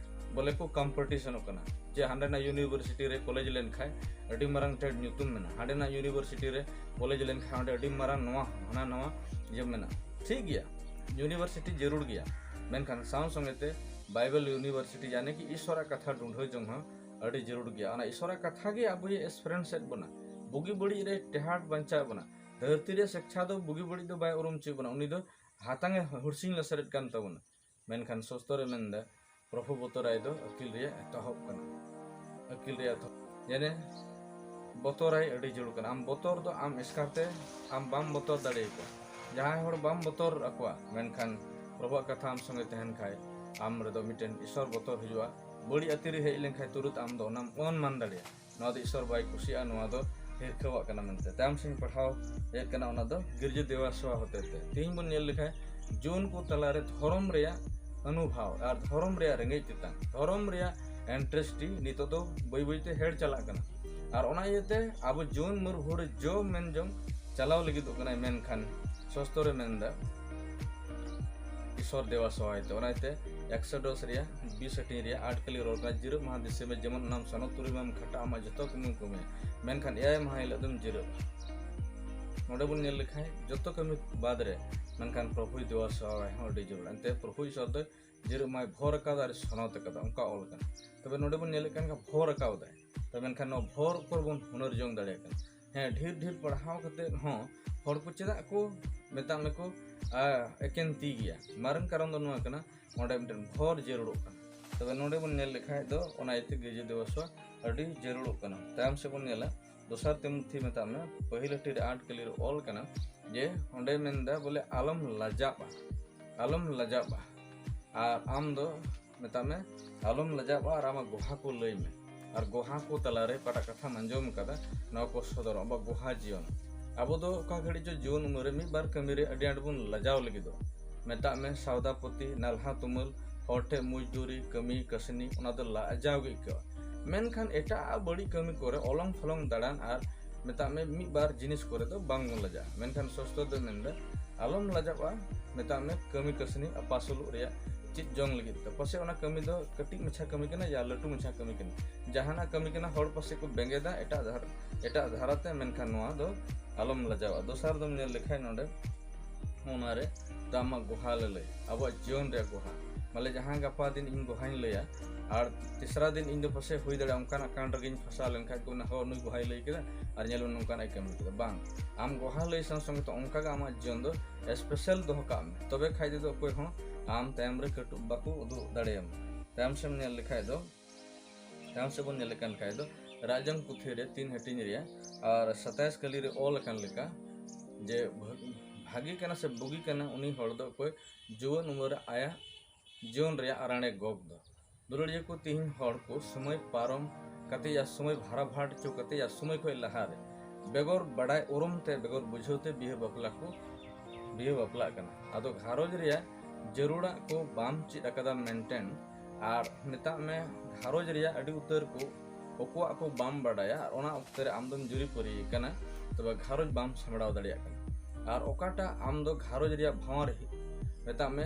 ᱵᱚᱞᱮ ᱠᱚ ᱠᱚᱢᱯᱤᱴᱤᱥᱚᱱᱚᱜ ᱠᱟᱱᱟ, ᱡᱮ ᱦᱟᱸᱰᱮᱱᱟᱜ ᱤᱭᱩᱱᱤᱵᱷᱟᱨᱥᱤᱴᱤ ᱨᱮ ᱠᱚᱞᱮᱡᱽ ᱞᱮᱱᱠᱷᱟᱱ ᱟᱹᱰᱤ ᱢᱟᱨᱟᱝ ᱴᱷᱮᱱ ᱧᱩᱛᱩᱢ ᱢᱮᱱᱟᱜᱼᱟ, ᱦᱟᱸᱰᱮᱱᱟᱜ ᱤᱭᱩᱱᱤᱵᱷᱟᱨᱥᱤᱴᱤ ᱨᱮ ᱠᱚᱞᱮᱡᱽ ᱞᱮᱱᱠᱷᱟᱱ ᱚᱸᱰᱮ ᱟᱹᱰᱤ ᱢᱟᱨᱟᱝ ᱱᱚᱣᱟ ᱦᱟᱱᱟ ᱱᱟᱣᱟ ᱤᱭᱟᱹ ᱢᱮᱱᱟᱜᱼᱟ᱾ ᱴᱷᱤᱠ ᱜᱮᱭᱟ, ᱤᱭᱩᱱᱤᱵᱷᱟᱨᱥᱤᱴᱤ ᱡᱟᱹᱨᱩᱲ ᱜᱮᱭᱟ, ᱢᱮᱱᱠᱷᱟᱱ ᱥᱟᱶ ᱥᱚᱸᱜᱮ ᱛᱮ ᱵᱟᱭᱵᱮᱞ ᱤᱭᱩᱱᱤᱵᱷᱟᱨᱥᱤᱴᱤ, ᱭᱟᱱᱤ ᱠᱤ ᱤᱥᱚᱨᱟᱜ ᱠᱟᱛᱷᱟ ᱰᱩᱸᱰᱷᱟᱹ ᱡᱚᱝ ᱦᱚᱸ ᱟᱹᱰᱤ ᱡᱟᱹᱨᱩᱲ ᱜᱮᱭᱟ᱾ ᱚᱱᱟ ᱤᱥᱚᱨᱟᱜ ᱠᱟᱛᱷᱟ ᱜᱮ ᱟᱵᱚᱭ ᱮᱥᱯᱨᱮᱱᱥ ᱮᱫ ᱵᱚᱱᱟ, ᱵᱩᱜᱤ ᱵᱟᱹᱲᱤᱡ ᱨᱮ ᱴᱮᱦᱟᱴ ᱵᱟᱧᱪᱟᱣ ᱵᱚᱱᱟ᱾ ᱫᱷᱟᱹᱨᱛᱤ ᱨᱮ ᱥᱤᱠᱪᱷᱟ ᱫᱚ ᱵᱩᱜᱤ ᱵᱟᱹᱲᱤᱡ ᱫᱚ ᱵᱟᱭ ᱩᱨᱩᱢ ᱦᱚᱪᱚᱭᱮᱫ ᱵᱚᱱᱟ, ᱩᱱᱤ ᱫᱚ ᱦᱟᱛᱟᱝ ᱮ ᱦᱩᱨᱥᱤᱧ ᱞᱟᱥᱮᱨᱮᱫ ᱠᱟᱱ ᱛᱟᱵᱚᱱᱟ᱾ ᱢᱮᱱᱠᱷᱟᱱ ᱥᱚᱥᱛᱚᱨᱮ ᱢᱮᱱᱫᱟ, ᱯᱨᱚᱵᱷᱩ ᱵᱚᱛᱚᱨᱟᱭ ᱫᱚ ᱟᱹᱠᱤᱞ ᱨᱮᱭᱟᱜ ᱮᱛᱚᱦᱚᱵ ᱠᱟᱱᱟ, ᱟᱹᱠᱤᱞ ᱨᱮᱭᱟᱜ ᱮᱛᱚᱦᱚᱵ᱾ ᱡᱟᱱᱮ ᱵᱚᱛᱚᱨᱟᱭ ᱟᱹᱰᱤ ᱡᱟᱹᱨᱩᱲ ᱠᱟᱱᱟ᱾ ᱟᱢ ᱵᱚᱛᱚᱨ ᱫᱚ ᱟᱢ ᱮᱥᱠᱟᱨ ᱛᱮ ᱟᱢ ᱵᱟᱢ ᱵᱚᱛᱚᱨ ᱫᱟᱲᱮᱭᱟᱠᱚᱣᱟ᱾ ᱡᱟᱦᱟᱸᱭ ᱦᱚᱲ ᱵᱟᱢ ᱵᱚᱛᱚᱨ ᱟᱠᱚᱣᱟ, ᱢᱮᱱᱠᱷᱟᱱ ᱯᱨᱚᱵᱷᱩᱣᱟᱜ ᱠᱟᱛᱷᱟ ᱟᱢ ᱥᱚᱸᱜᱮ ᱛᱟᱦᱮᱱ ᱠᱷᱟᱡ, ᱟᱢ ᱨᱮᱫᱚ ᱢᱤᱫᱴᱮᱱ ᱤᱥᱚᱨ ᱵᱚᱛᱚᱨ ᱦᱤᱡᱩᱜᱼᱟ᱾ ᱵᱟᱹᱲᱤᱡ ᱟᱹᱛᱤ ᱨᱮ ᱦᱮᱡ ᱞᱮᱱᱠᱷᱟᱡ ᱛᱩᱨᱩᱛ ᱟᱢ ᱫᱚ ᱚᱱᱟᱢ ᱚᱱᱢᱟᱱ ᱫᱟᱲᱮᱭᱟᱜᱼᱟ᱾ ᱱᱚᱣᱟ ᱫᱚ ᱤᱥᱚᱨ ᱵᱟᱭ ᱠᱩᱥᱤᱭᱟᱜᱼᱟ, ᱱᱚᱣᱟ ᱫᱚ ᱦᱤᱨᱠᱷᱟᱹᱣᱟᱜ ᱠᱟᱱᱟ ᱢᱮᱱᱛᱮ᱾ ᱛᱟᱭᱚᱢ ᱥᱮᱫ ᱤᱧ ᱯᱟᱲᱦᱟᱣ ᱮᱫ ᱠᱟᱱᱟ, ᱚᱱᱟ ᱫᱚ ᱜᱤᱨᱡᱟᱹ ᱫᱮᱣᱟ ᱥᱮᱣᱟ ᱦᱚᱛᱮ ᱛᱮ᱾ ᱛᱮᱦᱮᱧ ᱵᱚᱱ ᱧᱮᱞ ᱞᱮᱠᱷᱟᱡ ᱡᱩᱣᱟᱹᱱ ᱠᱚ ᱛᱟᱞᱟᱨᱮ ᱫᱷᱚᱨᱚᱢ ᱨᱮᱭᱟᱜ ᱚᱱᱩᱵᱷᱟᱵ ᱟᱨ ᱫᱷᱚᱨᱚᱢ ᱨᱮᱭᱟᱜ ᱨᱮᱸᱜᱮᱡ ᱛᱮᱛᱟᱝ, ᱫᱷᱚᱨᱚᱢ ᱨᱮᱭᱟᱜ ᱤᱱᱴᱟᱨᱮᱥᱴ ᱱᱤᱛᱚᱜ ᱫᱚ ᱵᱟᱹᱭ ᱵᱟᱹᱭ ᱛᱮ ᱦᱮᱲ ᱪᱟᱞᱟᱜ ᱠᱟᱱᱟ᱾ ᱟᱨ ᱚᱱᱟ ᱤᱭᱟᱹᱛᱮ ᱟᱵᱚ ᱡᱩᱣᱟᱹᱱ ᱢᱟᱹᱨ ᱵᱷᱳᱨ ᱨᱮ ᱡᱚ ᱢᱮᱱ ᱡᱚᱝ ᱪᱟᱞᱟᱣ ᱞᱟᱹᱜᱤᱫᱚᱜ ᱠᱟᱱᱟᱭ, ᱢᱮᱱᱠᱷᱟᱱ ᱥᱚᱥᱛᱚᱨᱮ ᱢᱮᱱᱫᱟ, ᱤᱥᱚᱨ ᱫᱮᱣᱟ ᱥᱮᱣᱟᱭ ᱛᱮ᱾ ᱚᱱᱟᱛᱮ ᱮᱠᱥᱚᱰᱚᱥ ᱨᱮᱭᱟᱜ ᱵᱤᱥ ᱦᱟᱹᱴᱤᱧ ᱨᱮᱭᱟᱜ ᱟᱴ ᱠᱟᱹᱞᱤ ᱨᱚᱲ ᱠᱟᱱᱟ, ᱡᱤᱨᱟᱹᱜ ᱢᱟᱦᱟ ᱫᱤᱥᱟᱹ ᱢᱮ, ᱡᱮᱢᱚᱱ ᱚᱱᱟᱢ ᱥᱟᱱᱚᱛ ᱛᱩᱨᱩᱭ ᱢᱟᱦᱟᱢ ᱠᱷᱟᱴᱟᱜ, ᱟᱢᱟᱜ ᱡᱚᱛᱚ ᱠᱟᱹᱢᱤᱢ ᱠᱟᱹᱢᱤᱭᱟ, ᱢᱮᱱᱠᱷᱟᱱ ᱮᱭᱟᱭ ᱢᱟᱦᱟ ᱦᱤᱞᱳᱜ ᱫᱚᱢ ᱡᱤᱨᱟᱹᱜᱼᱟ᱾ ᱱᱚᱰᱮ ᱵᱚᱱ ᱧᱮᱞ ᱞᱮᱠᱷᱟᱱ ᱡᱚᱛᱚ ᱠᱟᱹᱢᱤ ᱵᱟᱫ ᱨᱮ ᱢᱮᱱᱠᱷᱟᱱ ᱯᱨᱚᱵᱷᱩᱭ ᱫᱮᱣᱟ ᱥᱮᱣᱟᱭ ᱦᱚᱸ ᱟᱹᱰᱤ ᱡᱟᱹᱨᱩᱲᱟ᱾ ᱮᱱᱛᱮ ᱯᱨᱚᱵᱷᱩ ᱤᱥᱚᱨ ᱫᱚ ᱡᱤᱨᱟᱹᱜ ᱢᱟᱭ ᱵᱷᱚᱨ ᱟᱠᱟᱫᱟ ᱟᱨ ᱥᱚᱱᱚᱛ ᱟᱠᱟᱫᱟ, ᱚᱱᱠᱟ ᱚᱞ ᱠᱟᱱᱟ᱾ ᱛᱚᱵᱮ ᱱᱚᱰᱮ ᱵᱚᱱ ᱧᱮᱞᱮᱫ ᱠᱟᱱ ᱠᱷᱟᱱ ᱵᱷᱚᱨ ᱟᱠᱟᱣᱫᱟᱭ᱾ ᱛᱚᱵᱮ ᱢᱮᱱᱠᱷᱟᱱ ᱱᱚᱣᱟ ᱵᱷᱚᱨ ᱩᱯᱚᱨ ᱵᱚᱱ ᱦᱩᱱᱟᱹᱨ ᱡᱚᱝ ᱫᱟᱲᱮᱭᱟᱜ ᱠᱟᱱᱟ᱾ ᱦᱮᱸ, ᱰᱷᱮᱨ ᱰᱷᱮᱨ ᱯᱟᱲᱦᱟᱣ ᱠᱟᱛᱮ ᱦᱚᱸ ᱦᱚᱲ ᱠᱚ ᱪᱮᱫᱟᱜ ᱠᱚ, ᱢᱮᱛᱟᱜ ᱢᱮᱠᱚ, ᱟ, ᱮᱠᱮᱱ ᱛᱤ ᱜᱮᱭᱟ? ᱢᱟᱨᱟᱝ ᱠᱟᱨᱚᱱ ᱫᱚ ᱱᱚᱣᱟ ᱠᱟᱱᱟ, ᱚᱸᱰᱮ ᱢᱤᱫᱴᱮᱱ ᱵᱷᱚᱨ ᱡᱟᱹᱨᱩᱲᱚᱜ ᱠᱟᱱᱟ᱾ ᱛᱚᱵᱮ ᱱᱚᱰᱮ ᱵᱚᱱ ᱧᱮᱞ ᱞᱮᱠᱷᱟᱡ ᱫᱚ ᱚᱱᱟ ᱤᱭᱟᱹᱛᱮ ᱜᱤᱨᱡᱟᱹ ᱫᱤᱵᱚᱥ ᱦᱚᱸ ᱟᱹᱰᱤ ᱡᱟᱹᱨᱩᱲᱚᱜ ᱠᱟᱱᱟ᱾ ᱛᱟᱭᱚᱢ ᱥᱮᱫ ᱵᱚᱱ ᱧᱮᱞᱟ, ᱫᱚᱥᱟᱨ ᱛᱤᱢᱚᱛᱷᱤ, ᱢᱮᱛᱟᱜ ᱢᱮ, ᱯᱟᱹᱦᱤᱞ ᱦᱟᱹᱴᱤᱧ ᱨᱮ ᱟᱴ ᱠᱟᱹᱞᱤ ᱨᱮ ᱚᱞ ᱠᱟᱱᱟ ᱡᱮ ᱚᱸᱰᱮ ᱢᱮᱱᱫᱟ ᱵᱚᱞᱮ ᱟᱞᱚᱢ ᱞᱟᱡᱟᱜᱼᱟ, ᱟᱞᱚᱢ ᱞᱟᱡᱟᱜᱼᱟ᱾ ᱟᱨ ᱟᱢ ᱫᱚ, ᱢᱮᱛᱟᱜ ᱢᱮ, ᱟᱞᱚᱢ ᱞᱟᱡᱟᱜᱼᱟ ᱟᱨ ᱟᱢᱟᱜ ᱜᱚᱦᱟ ᱠᱚ ᱞᱟᱹᱭ ᱢᱮ᱾ ᱟᱨ ᱜᱚᱦᱟ ᱠᱚ ᱛᱟᱞᱟᱨᱮ ᱚᱠᱟᱴᱟᱜ ᱠᱟᱛᱷᱟᱢ ᱟᱸᱡᱚᱢ ᱟᱠᱟᱫᱟ, ᱱᱚᱣᱟ ᱠᱚ ᱥᱚᱫᱚᱨ, ᱟᱵᱚᱣᱟᱜ ᱜᱚᱦᱟ ᱡᱤᱭᱚᱱ᱾ ᱟᱵᱚ ᱫᱚ ᱚᱠᱟ ᱜᱷᱟᱹᱲᱤᱡ ᱪᱚ ᱡᱩᱣᱟᱹᱱ ᱩᱢᱮᱨ ᱨᱮ ᱢᱤᱫ ᱵᱟᱨ ᱠᱟᱹᱢᱤ ᱨᱮ ᱟᱹᱰᱤ ᱟᱸᱴ ᱵᱚᱱ ᱞᱟᱡᱟᱣ ᱞᱟᱹᱜᱤᱫᱚᱜ᱾ ᱢᱮᱛᱟᱜ ᱢᱮ ᱥᱟᱣᱫᱟ ᱯᱚᱛᱤ, ᱱᱟᱞᱦᱟ ᱛᱩᱢᱟᱹᱞ, ᱦᱚᱲ ᱴᱷᱮᱱ ᱢᱩᱡᱽᱫᱩᱨᱤ, ᱠᱟᱹᱢᱤ ᱠᱟᱹᱥᱱᱤ, ᱚᱱᱟ ᱫᱚ ᱞᱟᱡᱟᱣ ᱜᱮ ᱟᱹᱭᱠᱟᱹᱜᱼᱟ᱾ ᱢᱮᱱᱠᱷᱟᱱ ᱮᱴᱟᱜ ᱵᱟᱹᱲᱤᱡ ᱠᱟᱹᱢᱤ ᱠᱚᱨᱮ ᱚᱞᱚᱝ ᱯᱷᱚᱞᱚᱝ ᱫᱟᱬᱟᱱ ᱟᱨ, ᱢᱮᱛᱟᱜ ᱢᱮ, ᱢᱤᱫ ᱵᱟᱨ ᱡᱤᱱᱤᱥ ᱠᱚᱨᱮ ᱫᱚ ᱵᱟᱝ ᱵᱚᱱ ᱞᱟᱡᱟᱜᱼᱟ᱾ ᱢᱮᱱᱠᱷᱟᱱ ᱥᱚᱥᱛᱚ ᱫᱚ ᱢᱮᱱᱫᱟ ᱟᱞᱚᱢ ᱞᱟᱡᱟᱜᱼᱟ, ᱢᱮᱛᱟᱜ ᱢᱮ, ᱠᱟᱹᱢᱤ ᱠᱟᱹᱥᱱᱤ ᱟᱯᱟᱥᱩᱞᱚᱜ ᱨᱮᱭᱟᱜ ᱪᱮᱫ ᱡᱚᱝ ᱞᱟᱹᱜᱤᱫ ᱛᱮ᱾ ᱯᱟᱥᱮᱡ ᱚᱱᱟ ᱠᱟᱹᱢᱤ ᱫᱚ ᱠᱟᱹᱴᱤᱡ ᱢᱟᱪᱷᱟ ᱠᱟᱹᱢᱤ ᱠᱟᱱᱟ ᱭᱟ ᱞᱟᱹᱴᱩ ᱢᱟᱪᱷᱟ ᱠᱟᱹᱢᱤ ᱠᱟᱱᱟ, ᱡᱟᱦᱟᱱᱟᱜ ᱠᱟᱹᱢᱤ ᱠᱟᱱᱟ, ᱦᱚᱲ ᱯᱟᱥᱮᱡ ᱠᱚ ᱵᱮᱸᱜᱮᱫᱟ ᱮᱴᱟᱜ ᱫᱷᱟᱨ-, ᱮᱴᱟᱜ ᱫᱷᱟᱨᱟᱛᱮ, ᱢᱮᱱᱠᱷᱟᱱ ᱱᱚᱣᱟ ᱫᱚ ᱟᱞᱚᱢ ᱞᱟᱡᱟᱣᱟ᱾ ᱫᱚᱥᱟᱨ ᱫᱚᱢ ᱧᱮᱞ ᱞᱮᱠᱷᱟᱡ ᱱᱚᱰᱮ ᱚᱱᱟᱨᱮ ᱫᱚ ᱟᱢᱟᱜ ᱜᱚᱦᱟ ᱞᱟᱹᱞᱟᱹᱭ, ᱟᱵᱚᱣᱟᱜ ᱡᱤᱭᱚᱱ ᱨᱮᱭᱟᱜ ᱜᱚᱦᱟ᱾ ᱢᱟᱱᱮ ᱡᱟᱦᱟᱸ ᱜᱟᱯᱟ ᱫᱤᱱ ᱤᱧ ᱜᱚᱦᱟᱧ ᱞᱟᱹᱭᱟ ᱟᱨ ᱛᱮᱥᱨᱟ ᱫᱤᱱ ᱤᱧ ᱫᱚ ᱯᱟᱥᱮᱡ ᱦᱩᱭ ᱫᱟᱲᱮᱭᱟᱜᱼᱟ ᱚᱱᱠᱟᱱᱟᱜ ᱠᱟᱱᱰ ᱨᱮᱜᱮᱧ ᱯᱷᱟᱸᱥᱟᱣ ᱞᱮᱱᱠᱷᱟᱡ ᱠᱚ ᱢᱮᱱᱟ, "ᱦᱚᱸ, ᱱᱩᱭ ᱜᱚᱦᱟᱭ ᱞᱟᱹᱭ ᱠᱮᱫᱟ ᱟᱨ ᱧᱮᱞ ᱢᱮ ᱱᱚᱝᱠᱟᱱᱟᱜ ᱮ ᱠᱟᱹᱢᱤ ᱠᱮᱫᱟ᱾" ᱵᱟᱝ, ᱟᱢ ᱜᱚᱦᱟ ᱞᱟᱹᱭ ᱥᱟᱶ ᱥᱚᱸᱜᱮ ᱛᱮ ᱚᱱᱠᱟᱜᱮ ᱟᱢᱟᱜ ᱡᱤᱭᱚᱱ ᱫᱚ ᱥᱯᱮᱥᱟᱞ ᱫᱚᱦᱚ ᱠᱟᱜ ᱢᱮ, ᱛᱚᱵᱮ ᱠᱷᱟᱡ ᱛᱮᱫᱚ ᱚᱠᱚᱭ ᱦᱚᱸ ᱟᱢ ᱛᱟᱭᱚᱢ ᱨᱮ ᱠᱟᱹᱴᱩᱵ ᱵᱟᱠᱚ ᱩᱫᱩᱜ ᱫᱟᱲᱮᱭᱟᱢᱟ᱾ ᱛᱟᱭᱚᱢ ᱥᱮᱫ ᱮᱢ ᱧᱮᱞ ᱞᱮᱠᱷᱟᱡ ᱫᱚ, ᱛᱟᱭᱚᱢ ᱥᱮᱫ ᱵᱚᱱ ᱧᱮᱞ ᱞᱮᱠᱷᱟᱱ ᱠᱷᱟᱡ ᱫᱚ ᱨᱟᱡᱽᱡᱚᱝ ᱯᱩᱛᱷᱤ ᱨᱮ ᱛᱤᱱ ᱦᱟᱹᱴᱤᱧ ᱨᱮᱭᱟᱜ ᱟᱨ ᱥᱟᱛᱟᱭᱤᱥ ᱠᱟᱹᱞᱤ ᱨᱮ ᱚᱞ ᱟᱠᱟᱱ ᱞᱮᱠᱟ ᱡᱮ ᱵᱷᱟᱹ-, ᱵᱷᱟᱹᱜᱤ ᱠᱟᱱᱟ ᱥᱮ ᱵᱩᱜᱤ ᱠᱟᱱᱟ ᱩᱱᱤ ᱦᱚᱲ ᱫᱚ ᱚᱠᱚᱭ ᱡᱩᱣᱟᱹᱱ ᱩᱢᱮᱨ ᱨᱮ ᱟᱭᱟᱜ ᱡᱤᱭᱚᱱ ᱨᱮᱭᱟᱜ ᱟᱨᱟᱬᱮ ᱜᱚᱜ ᱫᱚ᱾ ᱫᱩᱞᱟᱹᱲᱤᱭᱟᱹ ᱠᱚ, ᱛᱤᱦᱤᱧ ᱦᱚᱲ ᱠᱚ ᱥᱚᱢᱚᱭ ᱯᱟᱨᱚᱢ ᱠᱟᱛᱮ ᱭᱟ ᱥᱚᱢᱚᱭ ᱵᱷᱟᱨᱟ ᱵᱷᱟᱴ ᱪᱚ ᱠᱟᱛᱮ ᱭᱟ ᱥᱚᱢᱚᱭ ᱠᱷᱚᱡ ᱞᱟᱦᱟ ᱨᱮ ᱵᱮᱜᱚᱨ ᱵᱟᱰᱟᱭ ᱩᱨᱩᱢ ᱛᱮ, ᱵᱮᱜᱚᱨ ᱵᱩᱡᱷᱟᱹᱣ ᱛᱮ ᱵᱤᱦᱟᱹ ᱵᱟᱯᱞᱟ ᱠᱚ ᱵᱤᱦᱟᱹ ᱵᱟᱯᱞᱟᱜ ᱠᱟᱱᱟ᱾ ᱟᱫᱚ ᱜᱷᱟᱨᱚᱸᱡᱽ ᱨᱮᱭᱟᱜ ᱡᱟᱹᱨᱩᱲᱟᱜ ᱠᱚ ᱵᱟᱢ ᱪᱮᱫ ᱟᱠᱟᱫᱟ ᱢᱮᱱᱴᱮᱱ, ᱟᱨ ᱢᱮᱛᱟᱜ ᱢᱮ ᱜᱷᱟᱨᱚᱸᱡᱽ ᱨᱮᱭᱟᱜ ᱟᱹᱰᱤ ᱩᱛᱟᱹᱨ ᱠᱚ ᱚᱠᱚᱣᱟᱜ ᱠᱚ ᱵᱟᱢ ᱵᱟᱰᱟᱭᱟ, ᱟᱨ ᱚᱱᱟ ᱚᱠᱛᱮ ᱨᱮ ᱟᱢ ᱫᱚᱢ ᱡᱩᱨᱤ ᱯᱟᱹᱨᱤ ᱠᱟᱱᱟ, ᱛᱚᱵᱮ ᱜᱷᱟᱨᱚᱸᱡᱽ ᱵᱟᱢ ᱥᱟᱢᱵᱲᱟᱣ ᱫᱟᱲᱮᱭᱟᱜ ᱠᱟᱱᱟ᱾ ᱟᱨ ᱚᱠᱟᱴᱟᱜ ᱟᱢ ᱫᱚ ᱜᱷᱟᱨᱚᱸᱡᱽ ᱨᱮᱭᱟᱜ ᱵᱷᱟᱶᱟᱨ ᱦᱤ-, ᱢᱮᱛᱟᱜ ᱢᱮ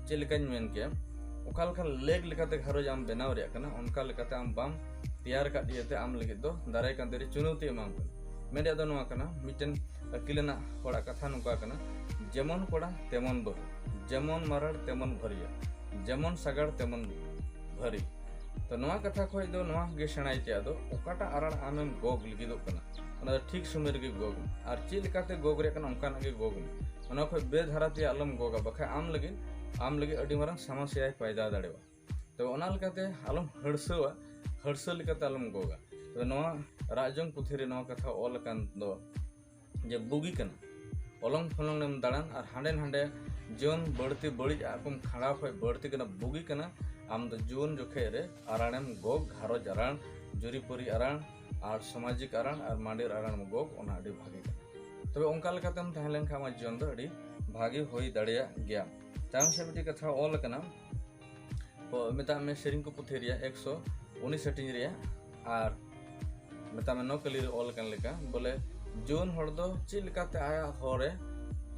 ᱪᱮᱫ ᱞᱮᱠᱟᱧ ᱢᱮᱱ ᱠᱮᱭᱟ, ᱚᱠᱟ ᱞᱮᱠᱟ ᱞᱮᱠ ᱞᱮᱠᱟᱛᱮ ᱜᱷᱟᱨᱚᱸᱡᱽ ᱟᱢ ᱵᱮᱱᱟᱣ ᱨᱮᱭᱟᱜ ᱠᱟᱱᱟ, ᱚᱱᱠᱟ ᱞᱮᱠᱟᱛᱮ ᱟᱢ ᱵᱟᱢ ᱛᱮᱭᱟᱨ ᱟᱠᱟᱫ ᱤᱭᱟᱹᱛᱮ ᱟᱢ ᱞᱟᱹᱜᱤᱫ ᱫᱚ ᱫᱟᱨᱟᱭ ᱠᱟᱱ ᱫᱤᱱ ᱨᱮ ᱪᱩᱱᱚᱣᱛᱤ ᱮᱢᱟᱢ ᱠᱟᱱᱟ᱾ ᱢᱮᱱ ᱨᱮᱭᱟᱜ ᱫᱚ ᱱᱚᱣᱟ ᱠᱟᱱᱟ, ᱢᱤᱫᱴᱮᱱ ᱟᱹᱠᱤᱞᱟᱱᱟᱜ ᱦᱚᱲᱟᱜ ᱠᱟᱛᱷᱟ ᱱᱚᱝᱠᱟ ᱠᱟᱱᱟ, ᱡᱮᱢᱚᱱ ᱠᱚᱲᱟ ᱛᱮᱢᱚᱱ ᱵᱟᱹᱦᱩ, ᱡᱮᱢᱚᱱ ᱢᱟᱨᱟᱲ ᱛᱮᱢᱚᱱ ᱵᱷᱟᱹᱨᱤᱭᱟᱹ, ᱡᱮᱢᱚᱱ ᱥᱟᱜᱟᱲ ᱛᱮᱢᱚᱱ ᱵᱷᱟᱹᱨᱤ᱾ ᱛᱚ ᱱᱚᱣᱟ ᱠᱟᱛᱷᱟ ᱠᱷᱚᱱ ᱫᱚ ᱱᱚᱣᱟ ᱜᱮ ᱥᱮᱬᱟᱭ ᱛᱮᱭᱟᱜ ᱫᱚ, ᱚᱠᱟᱴᱟᱜ ᱟᱨᱟᱲ ᱟᱢᱮᱢ ᱜᱚᱜ ᱞᱟᱹᱜᱤᱫᱚᱜ ᱠᱟᱱᱟ, ᱚᱱᱟ ᱫᱚ ᱴᱷᱤᱠ ᱥᱚᱢᱚᱭ ᱨᱮᱜᱮ ᱜᱚᱜ ᱢᱮ᱾ ᱟᱨ ᱪᱮᱫ ᱞᱮᱠᱟᱛᱮ ᱜᱚᱜ ᱨᱮᱭᱟᱜ ᱠᱟᱱᱟ, ᱚᱱᱠᱟᱱᱟᱜ ᱜᱮ ᱜᱚᱜ ᱢᱮ᱾ ᱚᱱᱟ ᱠᱷᱚᱱ ᱵᱮᱫᱷᱟᱨᱟ ᱛᱮᱭᱟᱜ ᱟᱞᱚᱢ ᱜᱚᱜᱟ, ᱵᱟᱠᱷᱟᱡ ᱟᱢ ᱞᱟᱹᱜᱤᱫ, ᱟᱢ ᱞᱟᱹᱜᱤᱫ ᱟᱹᱰᱤ ᱢᱟᱨᱟᱝ ᱥᱚᱢᱚᱥᱥᱟᱭ ᱯᱟᱭᱫᱟ ᱫᱟᱲᱮᱭᱟᱜᱼᱟ᱾ ᱛᱚ ᱚᱱᱟ ᱞᱮᱠᱟᱛᱮ ᱟᱞᱚᱢ ᱦᱟᱹᱲᱥᱟᱹᱣᱟ, ᱦᱟᱹᱲᱥᱟᱹ ᱞᱮᱠᱟᱛᱮ ᱟᱞᱚᱢ ᱜᱚᱜᱟ᱾ ᱛᱚ ᱱᱚᱣᱟ ᱨᱟᱜ ᱡᱚᱝ ᱯᱩᱛᱷᱤ ᱨᱮ ᱱᱚᱣᱟ ᱠᱟᱛᱷᱟ ᱚᱞ ᱟᱠᱟᱱ ᱫᱚ, ᱡᱮ ᱵᱩᱜᱤ ᱠᱟᱱᱟ᱾ ᱚᱞᱚᱝ ᱯᱷᱚᱞᱚᱝ ᱮᱢ ᱫᱟᱬᱟᱱ ᱟᱨ ᱦᱟᱸᱰᱮ ᱱᱟᱸᱰᱮ ᱡᱤᱭᱚᱱ ᱵᱟᱹᱲᱛᱤ ᱵᱟᱹᱲᱤᱡ ᱟᱜ ᱠᱚᱢ ᱠᱷᱟᱸᱰᱟᱣ ᱠᱷᱚᱡ ᱵᱟᱹᱲᱛᱤ ᱠᱟᱱᱟ, ᱵᱩᱜᱤ ᱠᱟᱱᱟ᱾ ᱟᱢ ᱫᱚ ᱡᱩᱣᱟᱹᱱ ᱡᱚᱠᱷᱮᱡ ᱨᱮ ᱟᱨᱟᱲᱮᱢ ᱜᱚᱜ, ᱜᱷᱟᱨᱚᱸᱡᱽ ᱟᱨᱟᱲ, ᱡᱩᱨᱤᱯᱟᱹᱨᱤ ᱟᱨᱟᱲ ᱟᱨ ᱥᱟᱢᱟᱡᱤᱠ ᱟᱨᱟᱲ ᱟᱨ ᱢᱟᱸᱰᱮᱨ ᱟᱨᱟᱲᱮᱢ ᱜᱚᱜ, ᱚᱱᱟ ᱟᱹᱰᱤ ᱵᱷᱟᱜᱮ ᱠᱟᱱᱟ᱾ ᱛᱚᱵᱮ ᱚᱱᱠᱟ ᱞᱮᱠᱟᱛᱮᱢ ᱛᱟᱦᱮᱸ ᱞᱮᱱᱠᱷᱟᱱ ᱟᱢᱟᱜ ᱡᱤᱭᱚᱱ ᱫᱚ ᱟᱹᱰᱤ ᱵᱷᱟᱜᱮ ᱦᱩᱭ ᱫᱟᱲᱮᱭᱟᱜ ᱜᱮᱭᱟ᱾ ᱛᱟᱭᱚᱢ ᱥᱮᱫ ᱢᱤᱫᱴᱤᱡ ᱠᱟᱛᱷᱟ ᱚᱞ ᱟᱠᱟᱱᱟ, ᱚ, ᱢᱮᱛᱟᱜ ᱢᱮ ᱥᱮᱨᱮᱧ ᱠᱚ ᱯᱩᱛᱷᱤ ᱨᱮᱭᱟᱜ ᱮᱠᱥᱚ ᱩᱱᱤᱥ ᱦᱟᱹᱴᱤᱧ ᱨᱮᱭᱟᱜ, ᱟᱨ ᱢᱮᱛᱟᱜ ᱢᱮ ᱱᱚᱣᱟ ᱠᱟᱹᱞᱤ ᱨᱮ ᱚᱞ ᱟᱠᱟᱱ ᱞᱮᱠᱟ, ᱵᱚᱞᱮ ᱡᱩᱣᱟᱹᱱ ᱦᱚᱲ ᱫᱚ ᱪᱮᱫ ᱞᱮᱠᱟᱛᱮ ᱟᱭᱟᱜ ᱦᱚᱨ ᱮ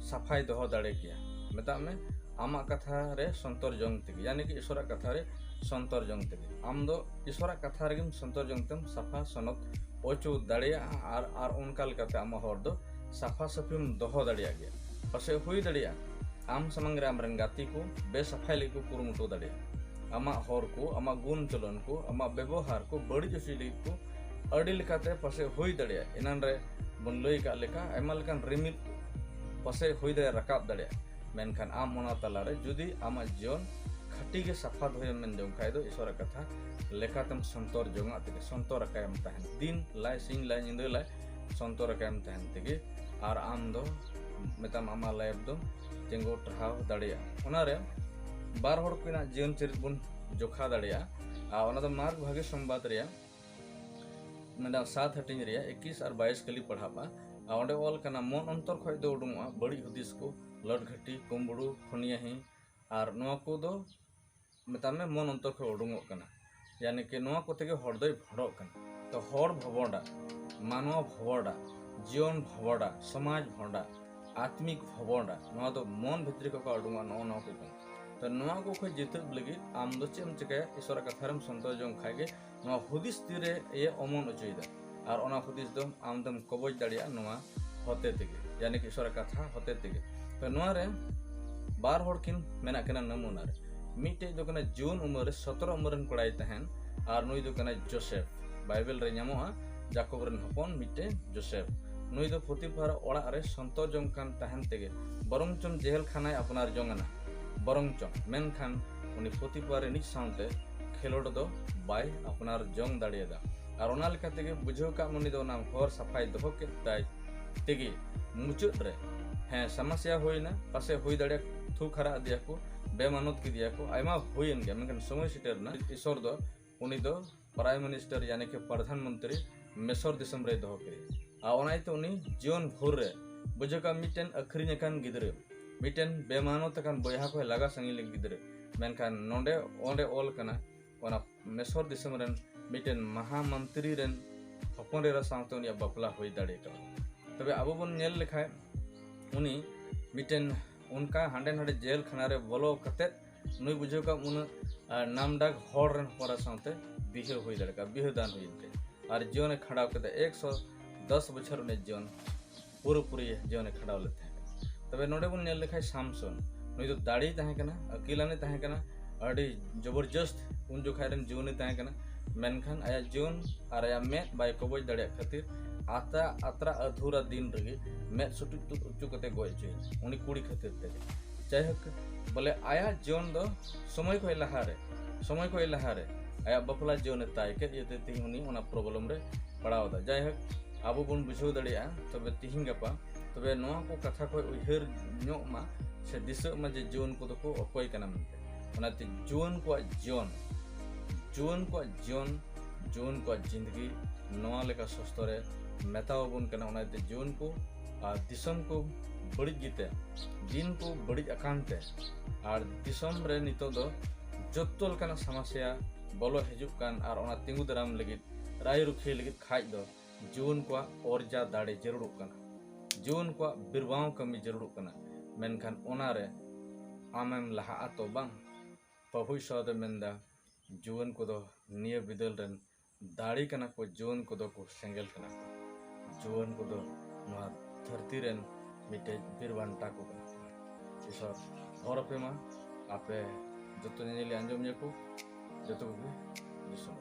ᱥᱟᱯᱷᱟᱭ ᱫᱚᱦᱚ ᱫᱟᱲᱮ ᱠᱮᱭᱟ? ᱢᱮᱛᱟᱜ ᱢᱮ ᱟᱢᱟᱜ ᱠᱟᱛᱷᱟ ᱨᱮ ᱥᱚᱱᱛᱚᱨ ᱡᱚᱝ ᱛᱮᱜᱮ, ᱭᱟᱱᱤ ᱠᱤ ᱤᱥᱚᱨᱟᱜ ᱠᱟᱛᱷᱟ ᱨᱮ ᱥᱚᱱᱛᱚᱨ ᱡᱚᱝ ᱛᱮᱜᱮ᱾ ᱟᱢ ᱫᱚ ᱤᱥᱚᱨᱟᱜ ᱠᱟᱛᱷᱟ ᱨᱮᱜᱮᱢ ᱥᱚᱱᱛᱚᱨ ᱡᱚᱝ ᱛᱮᱢ ᱥᱟᱯᱷᱟ ᱥᱚᱱᱚᱛ ᱚᱪᱚ ᱫᱟᱲᱮᱭᱟᱜᱼᱟ, ᱟᱨ, ᱟᱨ ᱚᱱᱠᱟ ᱞᱮᱠᱟᱛᱮ ᱟᱢᱟᱜ ᱦᱚᱨ ᱫᱚ ᱥᱟᱯᱷᱟ ᱥᱟᱹᱯᱷᱤᱢ ᱫᱚᱦᱚ ᱫᱟᱲᱮᱭᱟᱜ ᱜᱮᱭᱟ᱾ ᱯᱟᱥᱮᱡ ᱦᱩᱭ ᱫᱟᱲᱮᱭᱟᱜᱼᱟ ᱟᱢ ᱥᱟᱢᱟᱝ ᱨᱮ ᱟᱢᱨᱮᱱ ᱜᱟᱛᱮ ᱠᱚ ᱵᱮᱥᱟᱯᱷᱟᱭ ᱞᱟᱹᱜᱤᱫ ᱠᱚ ᱠᱩᱨᱩᱢᱩᱴᱩ ᱫᱟᱲᱮᱭᱟᱜᱼᱟ᱾ ᱟᱢᱟᱜ ᱦᱚᱨ ᱠᱚ, ᱟᱢᱟᱜ ᱜᱩᱱ ᱪᱚᱞᱚᱱ ᱠᱚ, ᱟᱢᱟᱜ ᱵᱮᱵᱚᱦᱟᱨ ᱠᱚ ᱵᱟᱹᱲᱤᱡ ᱦᱚᱪᱚᱭ ᱞᱟᱹᱜᱤᱫ ᱠᱚ ᱟᱹᱰᱤ ᱞᱮᱠᱟᱛᱮ ᱯᱟᱥᱮᱡ ᱦᱩᱭ ᱫᱟᱲᱮᱭᱟᱜᱼᱟ᱾ ᱮᱱᱟᱱ ᱨᱮ ᱵᱚᱱ ᱞᱟᱹᱭ ᱟᱠᱟᱫ ᱞᱮᱠᱟ ᱟᱭᱢᱟ ᱞᱮᱠᱟᱱ ᱨᱤᱢᱤᱞ ᱯᱟᱥᱮᱡ ᱦᱩᱭ ᱫᱟᱲᱮᱭᱟᱜᱼᱟ, ᱨᱟᱠᱟᱵ ᱫᱟᱲᱮᱭᱟᱜᱼᱟ᱾ ᱢᱮᱱᱠᱷᱟᱱ ᱟᱢ ᱚᱱᱟ ᱛᱟᱞᱟᱨᱮ ᱡᱩᱫᱤ ᱟᱢᱟᱜ ᱡᱤᱭᱚᱱ ᱠᱷᱟᱹᱴᱤ ᱜᱮ ᱥᱟᱯᱷᱟ ᱫᱚᱦᱚᱭᱮᱢ ᱢᱮᱱ ᱡᱚᱝ ᱠᱷᱟᱡ ᱫᱚ, ᱤᱥᱚᱨᱟᱜ ᱠᱟᱛᱷᱟ ᱞᱮᱠᱟᱛᱮᱢ ᱥᱚᱱᱛᱚᱨ ᱡᱚᱝᱟᱜ ᱛᱮᱜᱮ, ᱥᱚᱱᱛᱚᱨ ᱟᱠᱟᱭᱮᱢ ᱛᱟᱦᱮᱱ, ᱫᱤᱱ ᱞᱟᱭ, ᱥᱤᱧ ᱞᱟᱭ, ᱧᱤᱫᱟᱹ ᱞᱟᱭ, ᱥᱚᱱᱛᱚᱨ ᱟᱠᱟᱭᱮᱢ ᱛᱟᱦᱮᱱ ᱛᱮᱜᱮ, ᱟᱨ ᱟᱢ ᱫᱚ ᱢᱮᱛᱟᱢ ᱟᱢᱟᱜ ᱞᱟᱭᱤᱯᱷ ᱫᱚ ᱛᱤᱸᱜᱩ ᱴᱟᱨᱦᱟᱣ ᱫᱟᱲᱮᱭᱟᱜᱼᱟ᱾ ᱚᱱᱟᱨᱮ ᱵᱟᱨ ᱦᱚᱲ ᱠᱤᱱᱟᱜ ᱡᱤᱭᱚᱱ ᱪᱚᱨᱤᱛ ᱵᱚᱱ ᱡᱚᱠᱷᱟ ᱫᱟᱲᱮᱭᱟᱜᱼᱟ᱾ ᱟᱨ ᱚᱱᱟ ᱫᱚ ᱢᱟᱨᱜᱽ ᱵᱷᱟᱜᱮ ᱥᱚᱢᱵᱟᱫ ᱨᱮᱭᱟᱜ ᱢᱮᱱᱫᱟ ᱥᱟᱛ ᱦᱟᱹᱴᱤᱧ ᱨᱮᱭᱟᱜ ᱮᱠᱤᱥ ᱟᱨ ᱵᱟᱭᱤᱥ ᱠᱟᱹᱞᱤ ᱯᱟᱲᱦᱟᱜᱼᱟ᱾ ᱟᱨ ᱚᱸᱰᱮ ᱚᱞ ᱠᱟᱱᱟ, ᱢᱚᱱ ᱚᱱᱛᱚᱨ ᱠᱷᱚᱡ ᱫᱚ ᱩᱰᱩᱝᱚᱜᱼᱟ ᱵᱟᱹᱲᱤᱡ ᱦᱩᱫᱤᱥ ᱠᱚ, ᱞᱟᱹᱴ ᱜᱷᱟᱹᱴᱤ, ᱠᱩᱢᱵᱽᱲᱩ, ᱠᱷᱚᱱᱤᱭᱟᱹᱦᱤ, ᱟᱨ ᱱᱚᱣᱟ ᱠᱚᱫᱚ ᱢᱮᱛᱟᱜ ᱢᱮ ᱢᱚᱱ ᱚᱱᱛᱚᱨ ᱠᱷᱚᱡ ᱩᱰᱩᱝᱚᱜ ᱠᱟᱱᱟ᱾ ᱭᱟᱱᱤ ᱠᱤ ᱱᱚᱣᱟ ᱠᱚᱛᱮ ᱜᱮ ᱦᱚᱲ ᱫᱚᱭ ᱵᱷᱚᱸᱰᱚᱜ ᱠᱟᱱᱟ᱾ ᱛᱚ ᱦᱚᱲ ᱵᱷᱚᱵᱚᱰᱟ, ᱢᱟᱱᱣᱟ ᱵᱷᱚᱵᱚᱰᱟ, ᱡᱤᱭᱚᱱ ᱵᱷᱚᱵᱚᱰᱟ, ᱥᱚᱢᱟᱡᱽ ᱵᱷᱚᱸᱰᱟ, ᱟᱛᱢᱤᱠ ᱵᱷᱚᱵᱚᱰᱟ, ᱱᱚᱣᱟ ᱫᱚ ᱢᱚᱱ ᱵᱷᱤᱛᱨᱤ ᱠᱷᱚᱡ ᱠᱚ ᱩᱰᱩᱝᱚᱜᱼᱟ, ᱱᱚᱜᱼᱚ ᱱᱚᱣᱟ ᱠᱚ ᱠᱟᱱᱟ᱾ ᱛᱚ ᱱᱚᱣᱟ ᱠᱚ ᱠᱷᱚᱱ ᱡᱤᱛᱟᱹᱜ ᱞᱟᱹᱜᱤᱫ ᱟᱢ ᱫᱚ ᱪᱮᱫ ᱮᱢ ᱪᱤᱠᱟᱹᱭᱟ? ᱤᱥᱚᱨᱟᱜ ᱠᱟᱛᱷᱟ ᱨᱮᱢ ᱥᱚᱱᱛᱚᱨ ᱡᱚᱝ ᱠᱷᱟᱡ ᱜᱮ ᱱᱚᱣᱟ ᱦᱩᱫᱤᱥ ᱛᱤᱨᱮ ᱮ ᱚᱢᱚᱱ ᱚᱪᱚᱭᱮᱫᱟ, ᱟᱨ ᱚᱱᱟ ᱦᱩᱫᱤᱥ ᱫᱚ ᱟᱢ ᱫᱚᱢ ᱠᱚᱵᱚᱡ ᱫᱟᱲᱮᱭᱟᱜᱼᱟ ᱱᱚᱣᱟ ᱦᱚᱛᱮ ᱛᱮᱜᱮ, ᱭᱟᱱᱤ ᱠᱤ ᱤᱥᱚᱨᱟᱜ ᱠᱟᱛᱷᱟ ᱦᱚᱛᱮ ᱛᱮᱜᱮ᱾ ᱛᱚ ᱱᱚᱣᱟ ᱨᱮ ᱵᱟᱨ ᱦᱚᱲ ᱠᱤᱱ ᱢᱮᱱᱟᱜ ᱠᱤᱱᱟ ᱱᱟᱢᱩᱱᱟ ᱨᱮ᱾ ᱢᱤᱫᱴᱮᱡ ᱫᱚ ᱠᱟᱱᱟ ᱡᱩᱣᱟᱹᱱ ᱩᱢᱮᱨ ᱨᱮ, ᱥᱚᱛᱨᱚ ᱩᱢᱮᱨ ᱨᱮᱱ ᱠᱚᱲᱟᱭ ᱛᱟᱦᱮᱱ, ᱟᱨ ᱱᱩᱭ ᱫᱚ ᱠᱟᱱᱟᱭ ᱡᱳᱥᱮᱯ᱾ ᱵᱟᱭᱵᱮᱞ ᱨᱮ ᱧᱟᱢᱚᱜᱼᱟ ᱡᱟᱠᱚᱵ ᱨᱮᱱ ᱦᱚᱯᱚᱱ ᱢᱤᱫᱴᱮᱱ ᱡᱳᱥᱮᱯ᱾ ᱱᱩᱭ ᱫᱚ ᱯᱚᱛᱤᱯᱷᱟᱨ ᱚᱲᱟᱜ ᱨᱮ ᱥᱚᱱᱛᱚᱨ ᱡᱚᱝ ᱠᱟᱱ ᱛᱟᱦᱮᱱ ᱛᱮᱜᱮ ᱵᱚᱨᱚᱝ ᱪᱚᱝ ᱡᱮᱦᱮᱞ ᱠᱷᱟᱱᱟᱭ ᱟᱯᱱᱟᱨ ᱡᱚᱝ ᱟᱱᱟ, ᱵᱚᱨᱚᱝ ᱪᱚᱝ, ᱢᱮᱱᱠᱷᱟᱱ ᱩᱱᱤ ᱯᱚᱛᱤᱯᱷᱟᱨ ᱨᱤᱱᱤᱡ ᱥᱟᱶᱛᱮ ᱠᱷᱮᱞᱳᱰ ᱫᱚ ᱵᱟᱭ ᱟᱯᱱᱟᱨ ᱡᱚᱝ ᱫᱟᱲᱮᱭᱟᱫᱟ᱾ ᱟᱨ ᱚᱱᱟ ᱞᱮᱠᱟ ᱛᱮᱜᱮ ᱵᱩᱡᱷᱟᱹᱣ ᱠᱟᱜ ᱢᱮ, ᱩᱱᱤ ᱫᱚ ᱚᱱᱟ ᱦᱚᱨ ᱥᱟᱯᱷᱟᱭ ᱫᱚᱦᱚ ᱠᱮᱫ ᱛᱟᱭ ᱛᱮᱜᱮ ᱢᱩᱪᱟᱹᱫ ᱨᱮ, ᱦᱮᱸ, ᱥᱚᱢᱚᱥᱥᱟ ᱦᱩᱭᱱᱟ, ᱯᱟᱥᱮ ᱦᱩᱭ ᱫᱟᱲᱮᱭᱟᱜᱼᱟ ᱛᱷᱩ ᱠᱷᱟᱨᱟ ᱤᱫᱤᱭᱟᱠᱚ, ᱵᱮᱢᱟᱱᱚᱛ ᱠᱮᱫᱮᱭᱟᱠᱚ, ᱟᱭᱢᱟ ᱦᱩᱭᱮᱱ ᱜᱮᱭᱟ, ᱢᱮᱱᱠᱷᱟᱱ ᱥᱚᱢᱚᱭ ᱥᱮᱴᱮᱨ ᱮᱱᱟ᱾ ᱤᱥᱚᱨ ᱫᱚ ᱩᱱᱤ ᱫᱚ ᱯᱨᱟᱭᱤᱢ ᱢᱤᱱᱤᱥᱴᱟᱨ ᱭᱟᱱᱤ ᱠᱤ ᱯᱨᱚᱫᱷᱟᱱ ᱢᱚᱱᱛᱨᱤ ᱢᱮᱥᱚᱨ ᱫᱤᱥᱚᱢ ᱨᱮᱭ ᱫᱚᱦᱚ ᱠᱮᱫᱮᱭᱟ᱾ ᱟᱨ ᱚᱱᱟ ᱤᱭᱟᱹᱛᱮ ᱩᱱᱤ ᱡᱤᱭᱚᱱ ᱵᱷᱳᱨ ᱨᱮ ᱵᱩᱡᱷᱟᱹᱣ ᱠᱟᱜ ᱢᱤᱫᱴᱮᱱ ᱟᱹᱠᱷᱨᱤᱧ ᱟᱠᱟᱱ ᱜᱤᱫᱽᱨᱟᱹ, ᱢᱤᱫᱴᱮᱱ ᱵᱮᱢᱟᱱᱚᱛ ᱟᱠᱟᱱ ᱵᱚᱭᱦᱟ ᱠᱷᱚᱱ ᱞᱟᱜᱟ ᱥᱟᱺᱜᱤᱧ ᱞᱮᱱ ᱜᱤᱫᱽᱨᱟᱹ, ᱢᱮᱱᱠᱷᱟᱱ ᱱᱚᱰᱮ ᱚᱸᱰᱮ ᱚᱞ ᱠᱟᱱᱟ ᱚᱱᱟ ᱢᱮᱥᱚᱨ ᱫᱤᱥᱚᱢ ᱨᱮᱱ ᱢᱤᱫᱴᱮᱱ ᱢᱟᱦᱟ ᱢᱚᱱᱛᱨᱤ ᱨᱮᱱ ᱦᱚᱯᱚᱱ ᱮᱨᱟ ᱥᱟᱶᱛᱮ ᱩᱱᱤᱭᱟᱜ ᱵᱟᱯᱞᱟ ᱦᱩᱭ ᱫᱟᱲᱮ ᱠᱟᱣᱫᱟ᱾ ᱛᱚᱵᱮ ᱟᱵᱚ ᱵᱚᱱ ᱧᱮᱞ ᱞᱮᱠᱷᱟᱡ ᱩᱱᱤ ᱢᱤᱫᱴᱮᱱ ᱚᱱᱠᱟ ᱦᱟᱸᱰᱮ ᱱᱟᱰᱮ ᱡᱮᱞ ᱠᱷᱟᱱᱟ ᱨᱮ ᱵᱚᱞᱚ ᱠᱟᱛᱮᱫ ᱱᱩᱭ ᱵᱩᱡᱷᱟᱹᱣ ᱠᱟᱜ ᱩᱱᱟᱹᱜ ᱟᱨ ᱱᱟᱢᱰᱟᱠ ᱦᱚᱲ ᱨᱮᱱ ᱦᱚᱯᱚᱱ ᱮᱨᱟ ᱥᱟᱶᱛᱮ ᱵᱤᱦᱟᱹ ᱦᱩᱭ ᱫᱟᱲᱮ ᱠᱟᱜᱼᱟ, ᱵᱤᱦᱟᱹ ᱫᱟᱱ ᱦᱩᱭᱮᱱ ᱛᱟᱭᱟ᱾ ᱟᱨ ᱡᱤᱭᱚᱱᱮ ᱠᱷᱟᱸᱰᱟᱣ ᱠᱮᱫᱟ, ᱮᱠᱥᱚ ᱫᱚᱥ ᱵᱚᱪᱷᱚᱨ ᱩᱱᱤ ᱡᱤᱭᱚᱱ ᱯᱩᱨᱟᱹᱯᱩᱨᱤ ᱡᱤᱭᱚᱱᱮ ᱠᱷᱟᱸᱰᱟᱣ ᱞᱮᱫ ᱛᱟᱦᱮᱸ ᱠᱟᱱᱟ᱾ ᱛᱚᱵᱮ ᱱᱚᱰᱮ ᱵᱚᱱ ᱧᱮᱞ ᱞᱮᱠᱷᱟᱱ ᱥᱟᱢᱥᱚᱱ, ᱱᱩᱭ ᱫᱚ ᱫᱟᱲᱮ ᱛᱟᱦᱮᱸ ᱠᱟᱱᱟ, ᱟᱹᱠᱤᱞᱟᱱᱮ ᱛᱟᱦᱮᱸ ᱠᱟᱱᱟ, ᱟᱹᱰᱤ ᱡᱚᱵᱚᱨᱡᱚᱥᱛ ᱩᱱ ᱡᱚᱠᱷᱟᱡ ᱨᱮᱱ ᱡᱩᱣᱟᱹᱱᱮ ᱛᱟᱦᱮᱸ ᱠᱟᱱᱟ, ᱢᱮᱱᱠᱷᱟᱱ ᱟᱭᱟᱜ ᱡᱤᱭᱚᱱ ᱟᱨ ᱟᱭᱟᱜ ᱢᱮᱫ ᱵᱟᱭ ᱠᱚᱵᱚᱡ ᱫᱟᱲᱮᱭᱟᱜ ᱠᱷᱟᱹᱛᱤᱨ ᱟᱛᱟ ᱟᱛᱨᱟ ᱟᱫᱷᱩᱨᱟ ᱫᱤᱱ ᱨᱮᱜᱮ ᱢᱮᱫ ᱥᱩᱴᱩᱡ ᱛᱩᱫ ᱦᱚᱪᱚ ᱠᱟᱛᱮ ᱜᱚᱡ ᱦᱚᱪᱚᱭᱮᱱᱟ ᱩᱱᱤ ᱠᱩᱲᱤ ᱠᱷᱟᱹᱛᱤᱨ ᱛᱮ᱾ ᱡᱟᱭᱦᱳᱠ, ᱵᱚᱞᱮ ᱟᱭᱟᱜ ᱡᱤᱭᱚᱱ ᱫᱚ ᱥᱚᱢᱚᱭ ᱠᱷᱚᱱ ᱞᱟᱦᱟᱨᱮ, ᱥᱚᱢᱚᱭ ᱠᱷᱚᱱ ᱞᱟᱦᱟᱨᱮ ᱟᱭᱟᱜ ᱵᱟᱯᱞᱟ ᱡᱤᱭᱚᱱᱮ ᱛᱟᱭ ᱠᱮᱫ ᱤᱭᱟᱹᱛᱮ ᱛᱮᱦᱮᱧ ᱩᱱᱤ ᱚᱱᱟ ᱯᱨᱚᱵᱞᱮᱢ ᱨᱮ ᱯᱟᱲᱟᱣ ᱮᱫᱟ᱾ ᱡᱟᱭᱦᱳᱠ, ᱟᱵᱚ ᱵᱚᱱ ᱵᱩᱡᱷᱟᱹᱣ ᱫᱟᱲᱮᱭᱟᱜᱼᱟ ᱛᱚᱵᱮ ᱛᱤᱦᱤᱧ ᱜᱟᱯᱟ, ᱛᱚᱵᱮ ᱱᱚᱣᱟ ᱠᱚ ᱠᱟᱛᱷᱟ ᱠᱷᱚᱱ ᱩᱭᱦᱟᱹᱨ ᱧᱚᱜ ᱢᱟ ᱥᱮ ᱫᱤᱥᱟᱹᱜ ᱢᱟ ᱡᱮ ᱡᱩᱣᱟᱹᱱ ᱠᱚᱫᱚ ᱠᱚ ᱚᱠᱚᱭ ᱠᱟᱱᱟ ᱢᱮᱱᱛᱮ᱾ ᱚᱱᱟᱛᱮ ᱡᱩᱣᱟᱹᱱ ᱠᱚᱣᱟᱜ ᱡᱤᱭᱚᱱ, ᱡᱩᱣᱟᱹᱱ ᱠᱚᱣᱟᱜ ᱡᱤᱭᱚᱱ, ᱡᱩᱣᱟᱹᱱ ᱠᱚᱣᱟᱜ ᱡᱤᱱᱫᱜᱤ ᱱᱚᱣᱟ ᱞᱮᱠᱟ ᱥᱚᱥᱛᱚ ᱨᱮ ᱢᱮᱛᱟᱣ ᱟᱵᱚᱱ ᱠᱟᱱᱟ᱾ ᱚᱱᱟᱛᱮ ᱡᱩᱣᱟᱹᱱ ᱠᱚ ᱟᱨ ᱫᱤᱥᱚᱢ ᱠᱚ ᱵᱟᱹᱲᱤᱡ ᱜᱮᱛᱮ, ᱫᱤᱱ ᱠᱚ ᱵᱟᱹᱲᱤᱡ ᱟᱠᱟᱱ ᱛᱮ, ᱟᱨ ᱫᱤᱥᱚᱢ ᱨᱮ ᱱᱤᱛᱚᱜ ᱫᱚ ᱡᱚᱛᱚ ᱞᱮᱠᱟᱱᱟᱜ ᱥᱚᱢᱚᱥᱥᱟ ᱵᱚᱞᱚ ᱦᱤᱡᱩᱜ ᱠᱟᱱ, ᱟᱨ ᱚᱱᱟ ᱛᱤᱸᱜᱩ ᱫᱟᱨᱟᱢ ᱞᱟᱹᱜᱤᱫ, ᱨᱟᱭ ᱨᱩᱠᱷᱤᱭᱟᱹ ᱞᱟᱹᱜᱤᱫ ᱠᱷᱟᱡ ᱫᱚ ᱡᱩᱣᱟᱹᱱ ᱠᱚᱣᱟᱜ ᱚᱨᱡᱟ ᱫᱟᱲᱮ ᱡᱟᱹᱨᱩᱲᱚᱜ ᱠᱟᱱᱟ, ᱡᱩᱣᱟᱹᱱ ᱠᱚᱣᱟᱜ ᱵᱤᱨᱵᱟᱣ ᱠᱟᱹᱢᱤ ᱡᱟᱹᱨᱩᱲᱚᱜ ᱠᱟᱱᱟ᱾ ᱢᱮᱱᱠᱷᱟᱱ ᱚᱱᱟᱨᱮ ᱟᱢᱮᱢ ᱞᱟᱦᱟᱜᱼᱟ ᱛᱚ ᱵᱟᱝ? ᱯᱨᱚᱵᱷᱩ ᱤᱥᱚᱨ ᱫᱚᱭ ᱢᱮᱱᱫᱟ, ᱡᱩᱣᱟᱹᱱ ᱠᱚᱫᱚ ᱱᱤᱭᱟᱹ ᱵᱤᱫᱟᱹᱞ ᱨᱮᱱ ᱫᱟᱲᱮ ᱠᱟᱱᱟ ᱠᱚ, ᱡᱩᱣᱟᱹᱱ ᱠᱚᱫᱚ ᱠᱚ ᱥᱮᱸᱜᱮᱞ ᱠᱟᱱᱟ ᱠᱚ, ᱡᱩᱣᱟᱹᱱ ᱠᱚᱫᱚ ᱱᱚᱣᱟ ᱫᱷᱟᱹᱨᱛᱤ ᱨᱮᱱ ᱢᱤᱫᱴᱮᱡ ᱵᱤᱨ ᱵᱟᱱᱴᱟ ᱠᱚ ᱠᱟᱱᱟ ᱠᱚ᱾ ᱤᱥᱚᱨ ᱦᱚᱨ ᱟᱯᱮ ᱢᱟ, ᱟᱯᱮ ᱡᱚᱛᱚ ᱧᱮᱧᱮᱞᱤᱭᱟᱹ ᱟᱸᱡᱚᱢᱤᱭᱟᱹ ᱠᱚ, ᱡᱚᱛᱚ ᱠᱚᱜᱮ ᱫᱤᱥᱚᱢ᱾